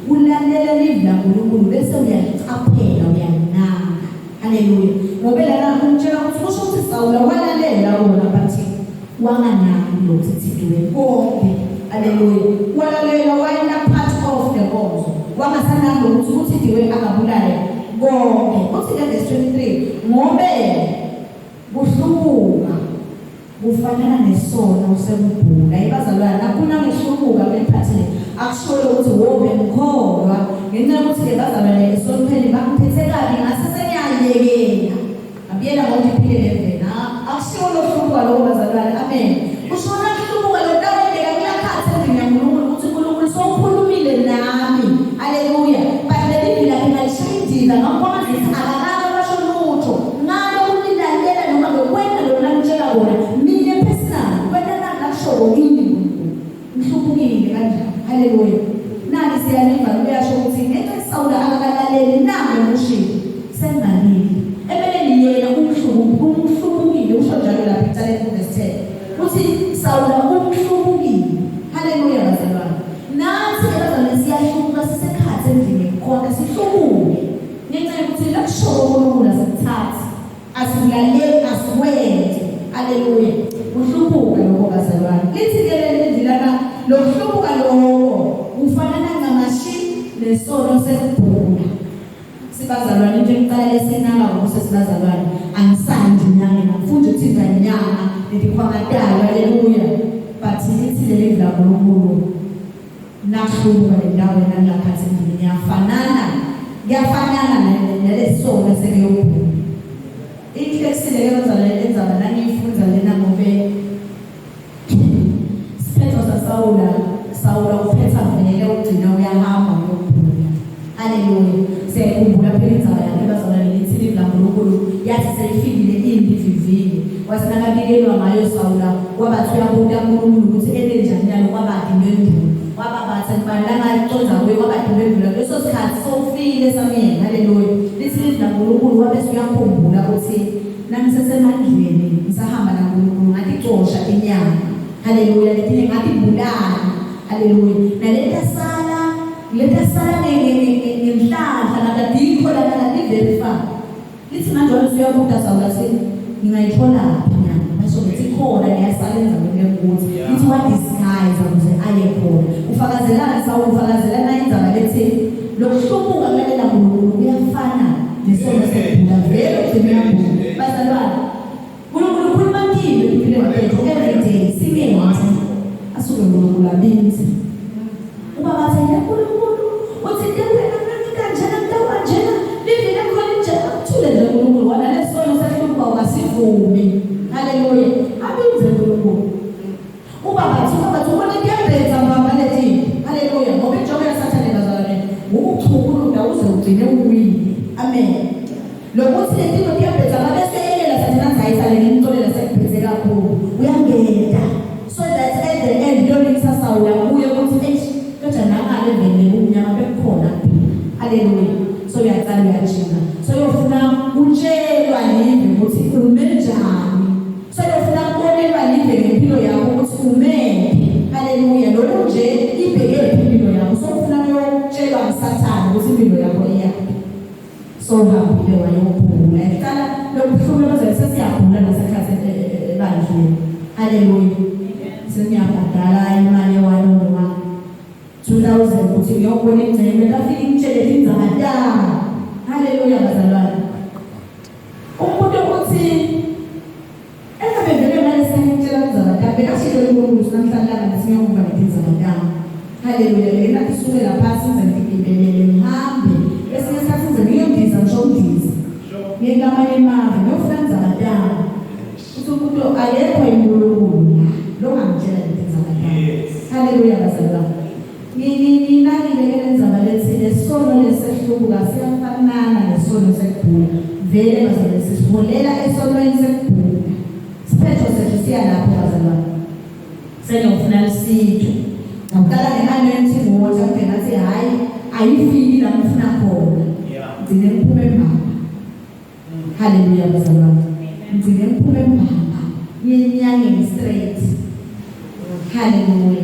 Kulalela livi laNkulunkulu bese uyalicaphela uyalinaka. Haleluya. Ngoba lana umtshela ukuthi kusho ukuthi Sawula walalela wona bathi wanganaki lokhu sithiwe konke. Haleluya. Walalela wayena part of the nkonzo. Wangasanaki ukuthi uThidiwe angabulale konke. Uthi ke verse 23 ngobe kuhlubuka kufanana nesono sekubhula. Ibazalwane nakuna ngihlubuka kule le akusho ukuthi wobe ngikholwa ngenxa yokuthi ke bazalwane esontweni bangiphethe kabi ngase sengiyayekela. Abiyela ngokuthi iphile levena. Akushiwo lohlubuka lokho bazalwane. Amen. Kusho nakuhlubuka lokutawenteka kulakhathi endlini yaNkulunkulu ukuthi uNkulunkulu sowukhulumile nami. Haleluya. But leli livi lakhe ngalishaya indiva ngambona ngithi akakake basho lutho. Ngalo ulilalela noma ngekwenta lo langitshela kona mina personal kwenta nakushoko kimi uNkulunkulu. Ngihlubukile kanjani. Haleluya. Nani siyaliva kuyasho ukuthi ngenxa Sawula akakalaleli nami umushilo sengalile. Ebeleni yena umhlubukile usho njalo lapha ekuqaleni ku verse 10. Uthi Sawula umhlubukile. Haleluya bazalwane. Nathi ke bazalwane siyahlubuka sisekhathi endlini yokukhonta sihlubuke. Ngenxa yokuthi lakusho uNkulunkulu asikuthathi. Asikulaleli asiwenze. Haleluya. Uhlubuka lokho bazalwane. Lithi ke leli lana lokuhlubuka lokho kufanana ncamashi nesono sekubhula. Sibazalwane into ekuqala lesinaka ngokuthi sibazalwane angisandi nyanga ngifunda ukuthi nyanga ngikhwamatala. Haleluya. But lithi leli laNkulunkulu nakuhlubuka le ndawo nalapha endlini ngiyafanana kuyafanana nalesono sekuyobhula. Inhlekisile ke bazalwane lenzaba nangiyifunda lena ngobe siphetho saSawula, Sawula uphetha vele ugcina uyahamba uyobhula. Yathi seyifikile impi ivivile. Wathi nakabikelwa ngayo Sawula wabathi uyabuta uNkulunkulu ukuthi enenjani nalo kwabaphi impendulo. Wababatha ngibani langaconza kuye kwabaphi impendulo. Leso sikhathi sowufile Samuel. Haleluya. Lithi livi laNkulunkulu wabe usuyakhumbula ukuthi nangisesemandleni ngisahamba naNkulunkulu ngaticosha inyama. Haleluya. Letinye ngatibulala. Haleluya. Naletasala letasala ngenhlanhla nakadikho lana nati-verify. Lithi manje wena usuyabuta Sawula si ngingayithola phi nyama? Basho ngithi ikhona leyasala endaweni yokuthi. Lithi wa disguise ukuze aye khona. Ufakazelana Sawula ufakazelana indzaba lethi lokuhlubuka kulalela uNkulunkulu kuyafana nesono sekubhula vele ugcine uyabhula. Bazalwane uNkulunkulu ukhuluma kimi empilweni yethu every day singenzi asuke uNkulunkulu abinzi. Ubaba athi uNkulunkulu uthi wena kanjena kanjena livi lakho linjena uthule nje uNkulunkulu wona lesono sehlubuka ungasivumi. Haleluya. Abinze uNkulunkulu. Ubaba athi ubaba athi ubona kuyabhetha mbamba leti. Haleluya. Ngoba injongo yaSathane bazalwane ukuchukuluda uze ugcine uwile. Amen. Lokuthi letinto tiyabhetha babese yena sathane azayisale ngimxolela sekubhethe kakhulu. Uyangeda. So that at the end kuyonikisa Sawula kuye ukuthi eish kodwa nangale vele kumnyama bekukhona kuphila. Haleluya. So uyaqala uyajika. So uyofuna utshelwa live ukuthi ume njani. So uyofuna kubonelwa live ngempilo yakho ukuthi umephi. Haleluya. Lokhu nje ibheke impilo yakho. So ufuna kuyotshelwa nguSathane ukuthi impilo yakho iyaphi. So uhambile wayobhula. Eqala lokuhluma baze sesiyabhula nasekhathi ebandleni. Haleluya. Sengiyabhadala imali ye-one on one. 2000 ukuthi ngiyobona ingcebe kafika ingitshele indzaba tami. Haleluya bazalwane. Umuntu uthi engabe vele manje sengitshela indzaba tami bekashilo uNkulunkulu namhlanje langa siyokuva letindzaba tami. Haleluya. Lena kusukela phansi ngize ngigibelele ngihambe. Esinye isikhathi ngize ngiyondiza ngisho undiza. Ngiye kamanye emave ngiyofuna indzaba tami. Uthi umuntu akekho uNkulunkulu la longangitshela letindzaba tami. Haleluya bazalwane. Nginakile ke lendzaba lethi lesono lesehlubuka siyafanana nesono sekubhula. Vele bazalwane sisiholela esonweni sekubhula. Siphetho sethu siya lapho bazalwane. Sengiyofuna lusito. Ngaqala nge-anointing water ngike ngathi hhayi ayifiki la ngifuna khona. Ngigcine ngiphume mbamba. Haleluya bazalwane. Ngigcine ngiphume mbamba. Ngiye enyangeni straight. Haleluya.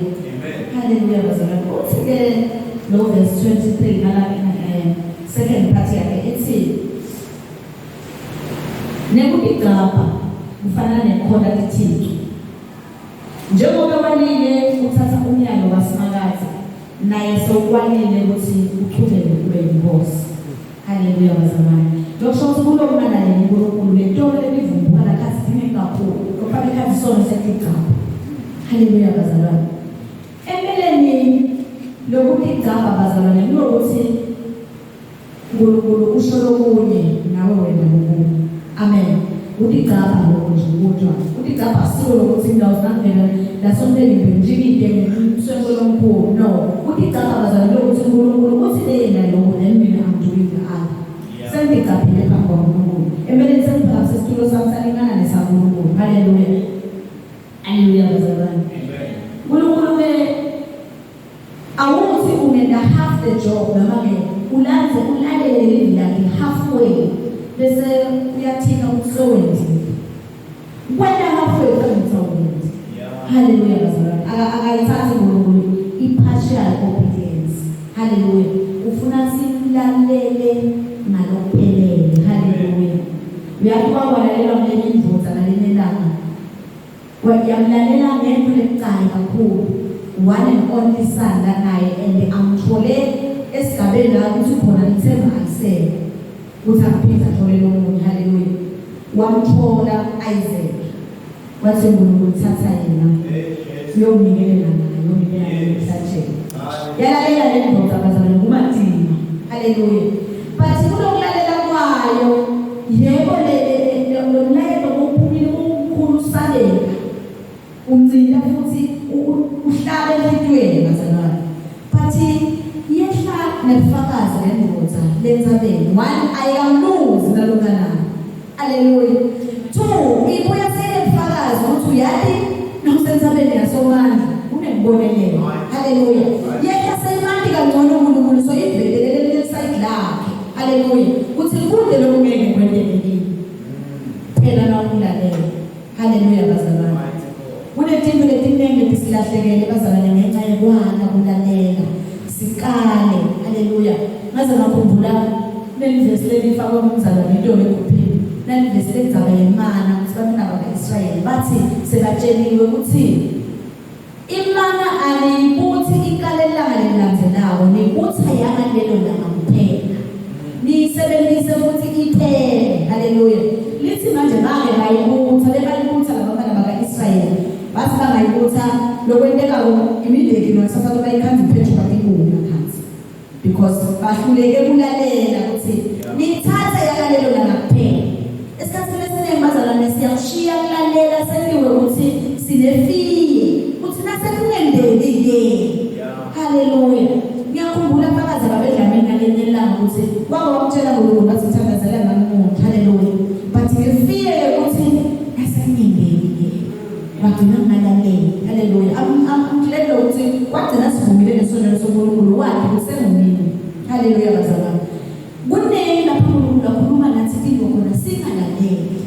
Haleluya bazalwane. Uthi ke lo verse 23 ngala second part yakhe ithi nekutigcabha kufana nekhona lithixo. Njengoba walile uthatha umyalo waSimakadze naye sewukwalile ukuthi uchubeke kube yinkosi. Haleluya bazalwane. Lokusho ukuthi kulokungalaleli uNkulunkulu lentolo levumbuka lakhathi ziningi kakhulu. Lokufaka ikhathi sono setigcabha. Haleluya bazalwane. Empeleni lokutigcabha bazalwane kulokuthi uNkulunkulu usho lokunye nawe wena lokunye. Amen. Utigcabha lokho nje kodwa utigcabha siko lokuthi indawo zingangena lasontweni nje ngumswenko lomkhulu. No, utigcabha bazalwane lokuthi uNkulunkulu uthi leyena lokho then mina I'm doing the other. Sengigcaphile phambi kwaNkulunkulu. Empeleni sengiphakamise isitulo sami salingana nesaNkulunkulu. Haleluya. Haleluya bazalwane. uNkulunkulu ke awuthi ungena half the job noma ke ulanze ulalele livi lakhe halfway bese uyathika ukuthi sowenzile. Kwenta halfway uqeda uwenza. Haleluya bazalwane. Akayithathi uNkulunkulu i-partial obedience. Haleluya. Ufuna simlalele ngalokuphelele. Haleluya. Uyakuba walalelwa ngenye indvodza ngalinye ilanga. Yamlalela ngento lebucayi kakhulu. One and only son lanaye and amthole esigabeni la ukuthi khona ithemba alisekho. Ukuthi angaphinde athole lomunye. Haleluya. Wamthola Isaac. Wathi uNkulunkulu thatha yena. Uyomnikelela naye, uyomnikela emhlatshelo. Yalalela le ndoda bazalwane kumadima. Haleluya. But kulokulalela kwayo yebo le lo mlayeto uphumile umkhulu usabeka. Ugcina futhi uhlabe enhlitiyweni bazalwane. But yehla nelifakazi lendoda lentsabeni. One ayikamluzi nalomntwana. Haleluya. Two, ibuya seyinebufakazi ukuthi uyati nawusentsabeni yasomandla unekubonelelo. Haleluya. Yehla seyimanti kangcono uNkulunkulu so ivelelele lesayidi lakhe. Haleluya. Uthi kude lokungeke kwenteke kimi. Phela nawumlalela. Haleluya bazalwane. Kunetinto letiningi lesilahlekele bazalwane ngenxa yekwana kulalela. Sikale. Haleluya. Ngaze ngakhumbula leli vesi lelifakwe ngumzalwane into leguphini. Leli vesi lendzaba yemana ukuthi bantwana baka-Israyeli bathi sebatsheliwe ukuthi imana aniyibuthi ikale langa lelilandzelako nibutha yangalelo langa kuphela. Niyisebenzise futhi iphele. Haleluya. Lithi manje bake bayibutha bebayibutha labantwana baka-Israyeli. Bathi bangayibutha lokwentekako immediately ngasasa bayikhanza iphethu batikuna phansi. Because bahluleke kulalela ukuthi nithathe yakalelo langa kuphela. Esikhathini esiningi bazalwane siyakushiya kulalela sentiwe ukuthi sinefiye ukuthi nasekungembeki ke. Haleluya. Ngiyakhumbula fakazi babedlamini ngalinye ilanga ukuthi wake wamtshela uNkulunkulu wathi thandazela nami umuntu. Haleluya. But ngefiye ukuthi nasekungembeki ke. Wagcina ngingalaleli. Haleluya. I'm glad ukuthi wagcina sivumile nesonelo soNkulunkulu wakhe kusengumini. Haleluya bazalwane. Kuningi lapho uNkulunkulu akhuluma nathi into khona singalaleli.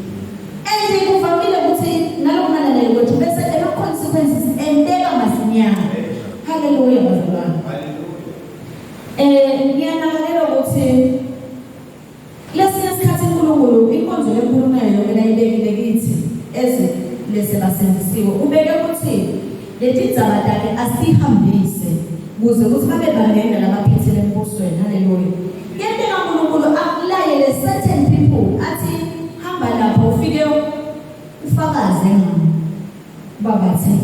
And kuvamile ukuthi nalokungalaleli kwethu bese ema consequences enteka masinyane. Haleluya bazalwane. Ngiyanakekela ukuthi lesinye isikhathi uNkulunkulu inkonzo lekhulumayo yonke layibekile kithi eze lese basindisiwe ubeke ukuthi leti ndzaba takhe asihambise kuze ukuthi babe banene labaphethele embusweni. Haleluya. Kuyenteka uNkulunkulu akulayele certain people athi hamba lapho ufike ufakaze ngami. Babathe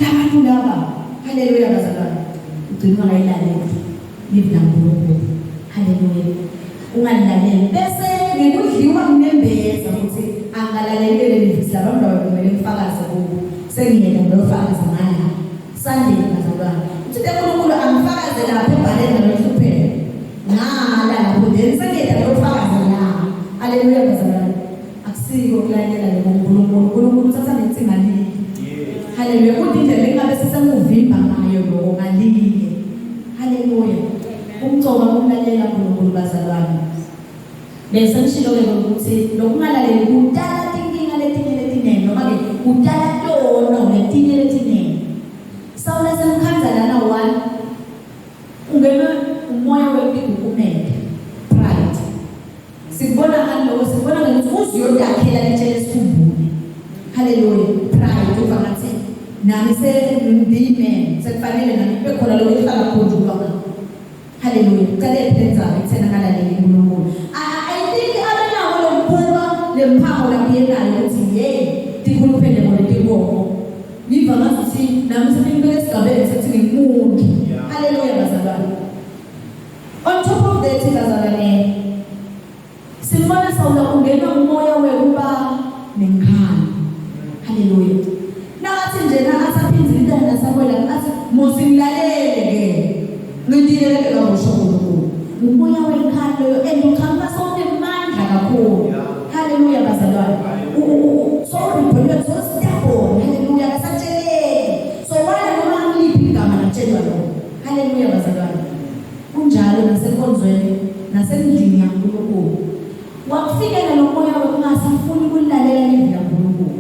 labantu laba. Haleluya bazalwane. Ugcina ungayilaleli livi laNkulunkulu. Haleluya. Ungalilaleli bese ngekudliwa kunembeza ukuthi angalaleli leli vesi labantu laba kumele ngifakaze kubo. Sengiyena ngiyofakaza ngala. Sunday bazalwane. Uthi uNkulunkulu angifakaze lapha ebhaleni nalokuhlupheka. Ngala lapho then sengiyena ngiyofakaza la. Haleluya bazalwane. Akusiko kulalela lokho uNkulunkulu. uNkulunkulu uthatha netsinga linye. Haleluya. Kuthi indlela engabe sesemuvimba ngayo lokho ngalinye. Haleluya. Umcoka ukulalela uNkulunkulu bazalwane. Bese ngishilo ke ukuthi lokungalaleli kudala tinkinga letinye letinengi noma ke kudala tono letinye letinengi. Sawula semkhandza lana one ungena umoya wekugugumela pride. Sikubona ngani lokho? Sikubona ngokuthi uziyodakhela litshele sikhumbule. Haleluya. Pride uva ngathi nami sengindime sekufanele nami kube khona lokho ehlala khonjulwa ngakho. Haleluya. Cale lendzaba ekuthena ngalaleli uNkulunkulu. I think abenako lokubuka lemphawo lakuyenayo ukuthi hey tikhuluphele bona tinkomo. Ngiva ngathi nami sengibeke esigabeni sethi ngimuntu. Haleluya bazalwane. On top of that bazalwane simbona Sawula ungena umoya wekuba nenkhani. Haleluya. Nakathi nje na asaphinza intana naSamuel athi Mosi ngilalele ke. Ngidile ke kakusho uNkulunkulu. Umoya wenkhani loyo and uqhamuka sowunemandla kakhulu. Haleluya bazalwane. So rebellion so stubborn. Haleluya akasatsheleki. So wala noma angiliphi igama natshelwa lokho. Haleluya bazalwane. Kunjalo nasenkonzweni nasendlini yaNkulunkulu. Wakufikela lo moya wokungasafuni ukulalela livi laNkulunkulu.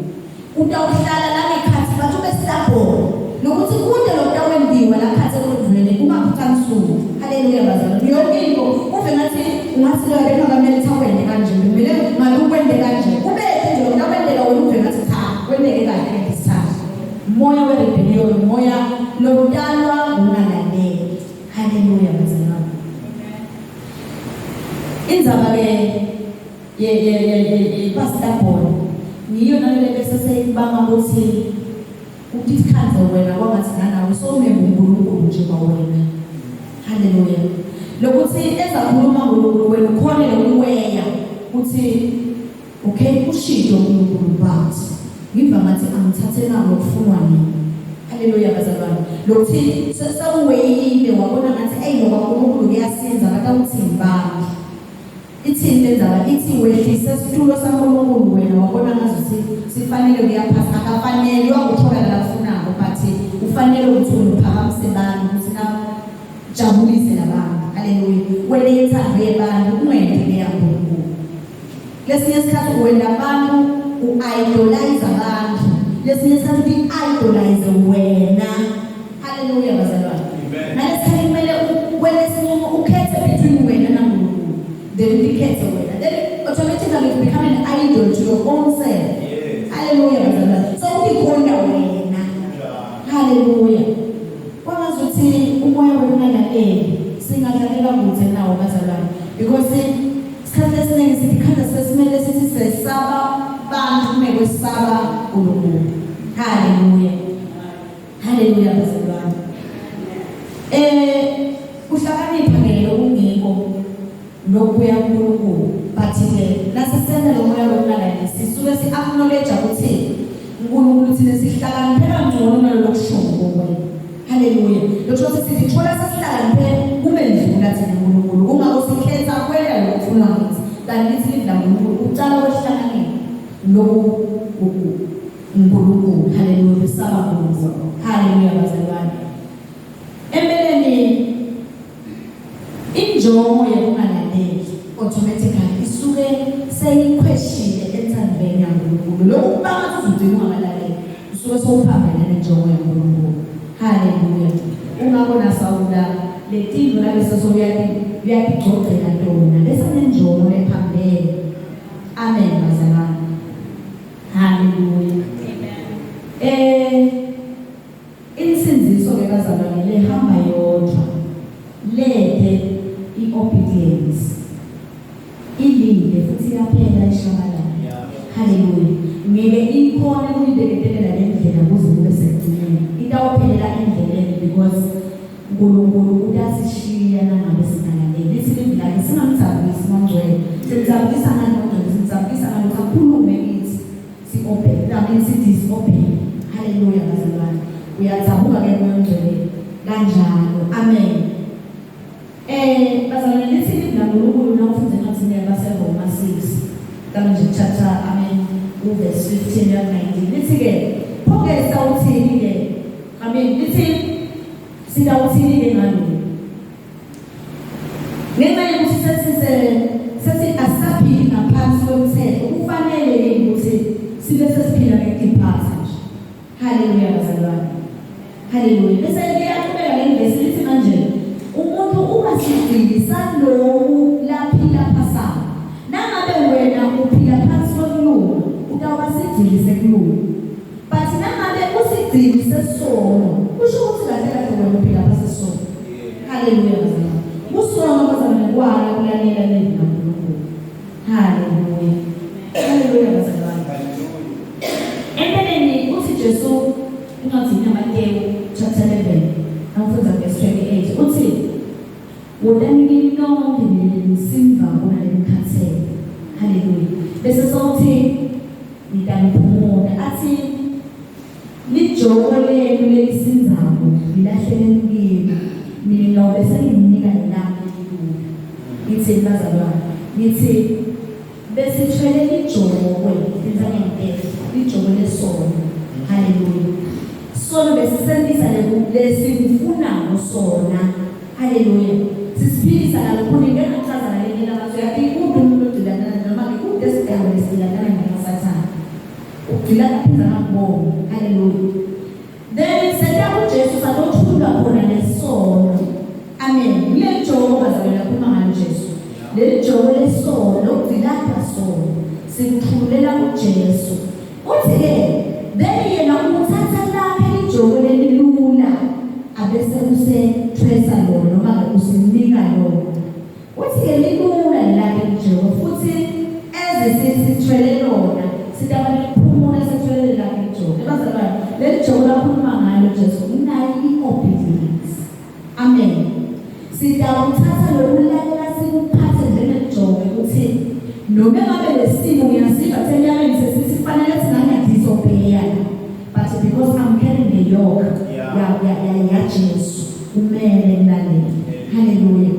Utawuhlala la ngekhathi bathi ube stubborn. Nokuthi kude lokutawendiwa la khathi ekonzweni ungakuthansuki. Haleluya bazalwane. Yonke into uve ngathi ungathi lo bekungakamele thawende kanje. Kumele ngabe ukwende kanje. Kube nje lokutawendeka wena uve ngathi cha kwendeke kahle ngesithathu. Moya we-rebellion, moya lokudalwa ungalaleli. Haleluya bazalwane. Indzaba ke ye ye ye ye stubborn ngiyo nale bese seyibanga ukuthi utikhandze wena kwangathi nanawe sowunenguNkulunkulu nje kwawena. Haleluya. Lokuthi ezakhuluma uNkulunkulu wena ukhone lokuweya uthi okay ushido uNkulunkulu but ngiva ngathi angithathe nako kufunwa nini. Haleluya bazalwane. Lokuthi sewuweyile wabona ngathi ey lo uNkulunkulu kuyasinza batawuthini bami. Ithini le ndaba? Ithi wehlise Sifanele kuyaphasa akafanele wakuthola la kufunako but ufanele ukuthi uphakamise abantu ukuthi na jabulise labantu. Haleluya. Wena ithando yebantu ungayenti leyaNkulunkulu. Lesinye isikhathi wena abantu u-idolize abantu. Lesinye isikhathi i-idolize wena. Haleluya bazalwane. Nalesikhathi kumele wena isinqumo ukhethe between wena naNkulunkulu. Then ukhethe wena. Then automatically you become an idol to your own self. Yes. Haleluya bazalwane. So uyikhonda wena. Haleluya. Kwangazuthi umoya wokungalaleli singadlalela kude nawo bazalwane because isikhathi esiningi sikhanda sesimele sithi sesaba bantu kunekwesaba uNkulunkulu. Haleluya. Haleluya bazalwane. Eh uhlakanipha ke lokungiko lokuya kuNkulunkulu but ke nasisenda lo moya wokungalaleli sisuke si acknowledge ukuthi uNkulunkulu thina sihlakaniphe kangcono nalokusho kuwe. Haleluya. Lokho ukuthi sithola sesihlakaniphe kube ndlula thina uNkulunkulu. Kungakho sikhetha kwela lokufuna ngithi kanti lithi livi laNkulunkulu ucala kwehlakanipha lokhu uNkulunkulu. Haleluya. Besaba uNkulunkulu. Haleluya bazalwane. Empeleni injongo yokungalaleli automatically isuke seyikhweshile enthandweni yaNkulunkulu. Lokhu kubanga ukuthi uzugcina ungalaleli usuke sowuphambene nenjongo yaNkulunkulu. Haleluya. Ungabona Sawula letinto naleso sowuyati uyatigcogcela tona bese nenjongo lephambene. Amen bazalwane. Haleluya. Amen. Insindiso ke bazalwane lehamba yodwa lethe iobedience ilinde futhi iyaphela ishabalala. Haleluya. Ngeke ikhona ukuyibeketelela le ndlela kuze kube sekugcineni. Itawuphelela endleleni because uNkulunkulu utasishiya nangabe singalaleli. Lithi livi lakhe singamjabulisi mongcwele. Simjabulisa ngani mongcwele? Simjabulisa ngalokuthi akhulume kithi. Si-obey. That means si-disobey. Haleluya bazalwane. Uyadzabuka ke moya ongcwele kanjalo. Amen. Bazalwane lithi livi laNkulunkulu nawufunda encwadini yabaseRoma 6 kanje chapter amen uverse 15 ya 19 lithi ke pho ke sawuthini ke amen lithi sitawuthini ke ngalokhu ngenxa yokuthi sesise sethi asaphili ngaphansi komthetho kufanele yini ukuthi sibe sesiphila ngekutiphatha nje. Haleluya bazalwane. Haleluya. Bese liyaqhubeka le vesi lithi manje umuntu uma sigcili saloku laphila phasana. Nangabe wena uphila phansi kokulunga utawuba sigcili sekulunga. But nangabe usigcili sesono kusho ukuthi kahle kahle wena uphila phansi sesono. Haleluya bazalwane. Kusono bazalwane kwala kulalela livi laNkulunkulu. Haleluya. Haleluya bazalwane. Empeleni uthi Jesu incwadini yaMateyu chapter 11 nawufunda verse 28 uthi wotani kimi nonke nina nisimva kunalemkhathele. Haleluya. Bese sawuthi nitaniphumula athi lijoko lenu lelisinzako lilahleleni kimi mina ngiyawube sengininika lelami lelilula. Ngithi bazalwane ngithi besithwele lijokwe lenzangempela lijoko lesono. Haleluya. Sono besisentisa lesikufunako sona. Haleluya. Sisiphilisa nalokhuni ngeke ngachaza ngalendlela ngathi uyathi kude umuntu ogcilana noma ngikude esigaba lesigcilatana namasathane ugcila aphinda ngakubona. Haleluya. Then seta kuJesu salothulwa khona lesono. Amen. Kuleli joko bazalwane lakhuluma ngalo Jesu. Leli joko lesono lokugcilatwa sono sikuthululela kuJesu. Uthi ke then yena uthatha lakhe lijoko lelilula abese usethwesa lona noma ke usinika lona. Uthi ke lilula lakhe lijoko futhi eze sithwele lona sitaba nekuphumula sethwele lakhe lijoko. Ebazalwane leli joko lakhuluma ngalo Jesu unayo i-obedience. Amen. Sitawuthatha lokulalela sikuphathe njengejoko ukuthi noma ngabe lesimo ngiyasiva senyameni sesithi kufanele singangidisobey but because I'm carrying the yoke ya ya ya ya Jesu kumele ngilalele. Haleluya.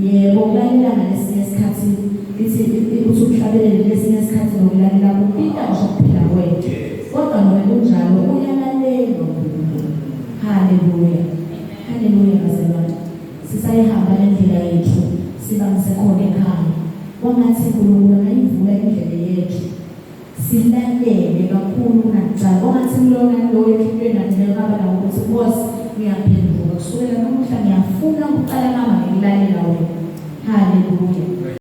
Yebo kulalela ngalesinye isikhathi ithi ukuthi uhlabelele lesinye isikhathi nokulalela kupita ngisho kuphila kwethu. Haleluya, haleluya bazalwane. Sisayihamba lendlela yethu sibangise khona ekhaya. Kwangathi uNkulunkulu angayivula indlela yethu silalele kakhulu kunakuqala. Kwangathi kulona lowo enhlitiyweni nami ngaba nawo ukuthi Nkosi ngiyaphenduka kusukela namuhla, ngiyafuna ukuqala ngama ngikulalela wena. Haleluya.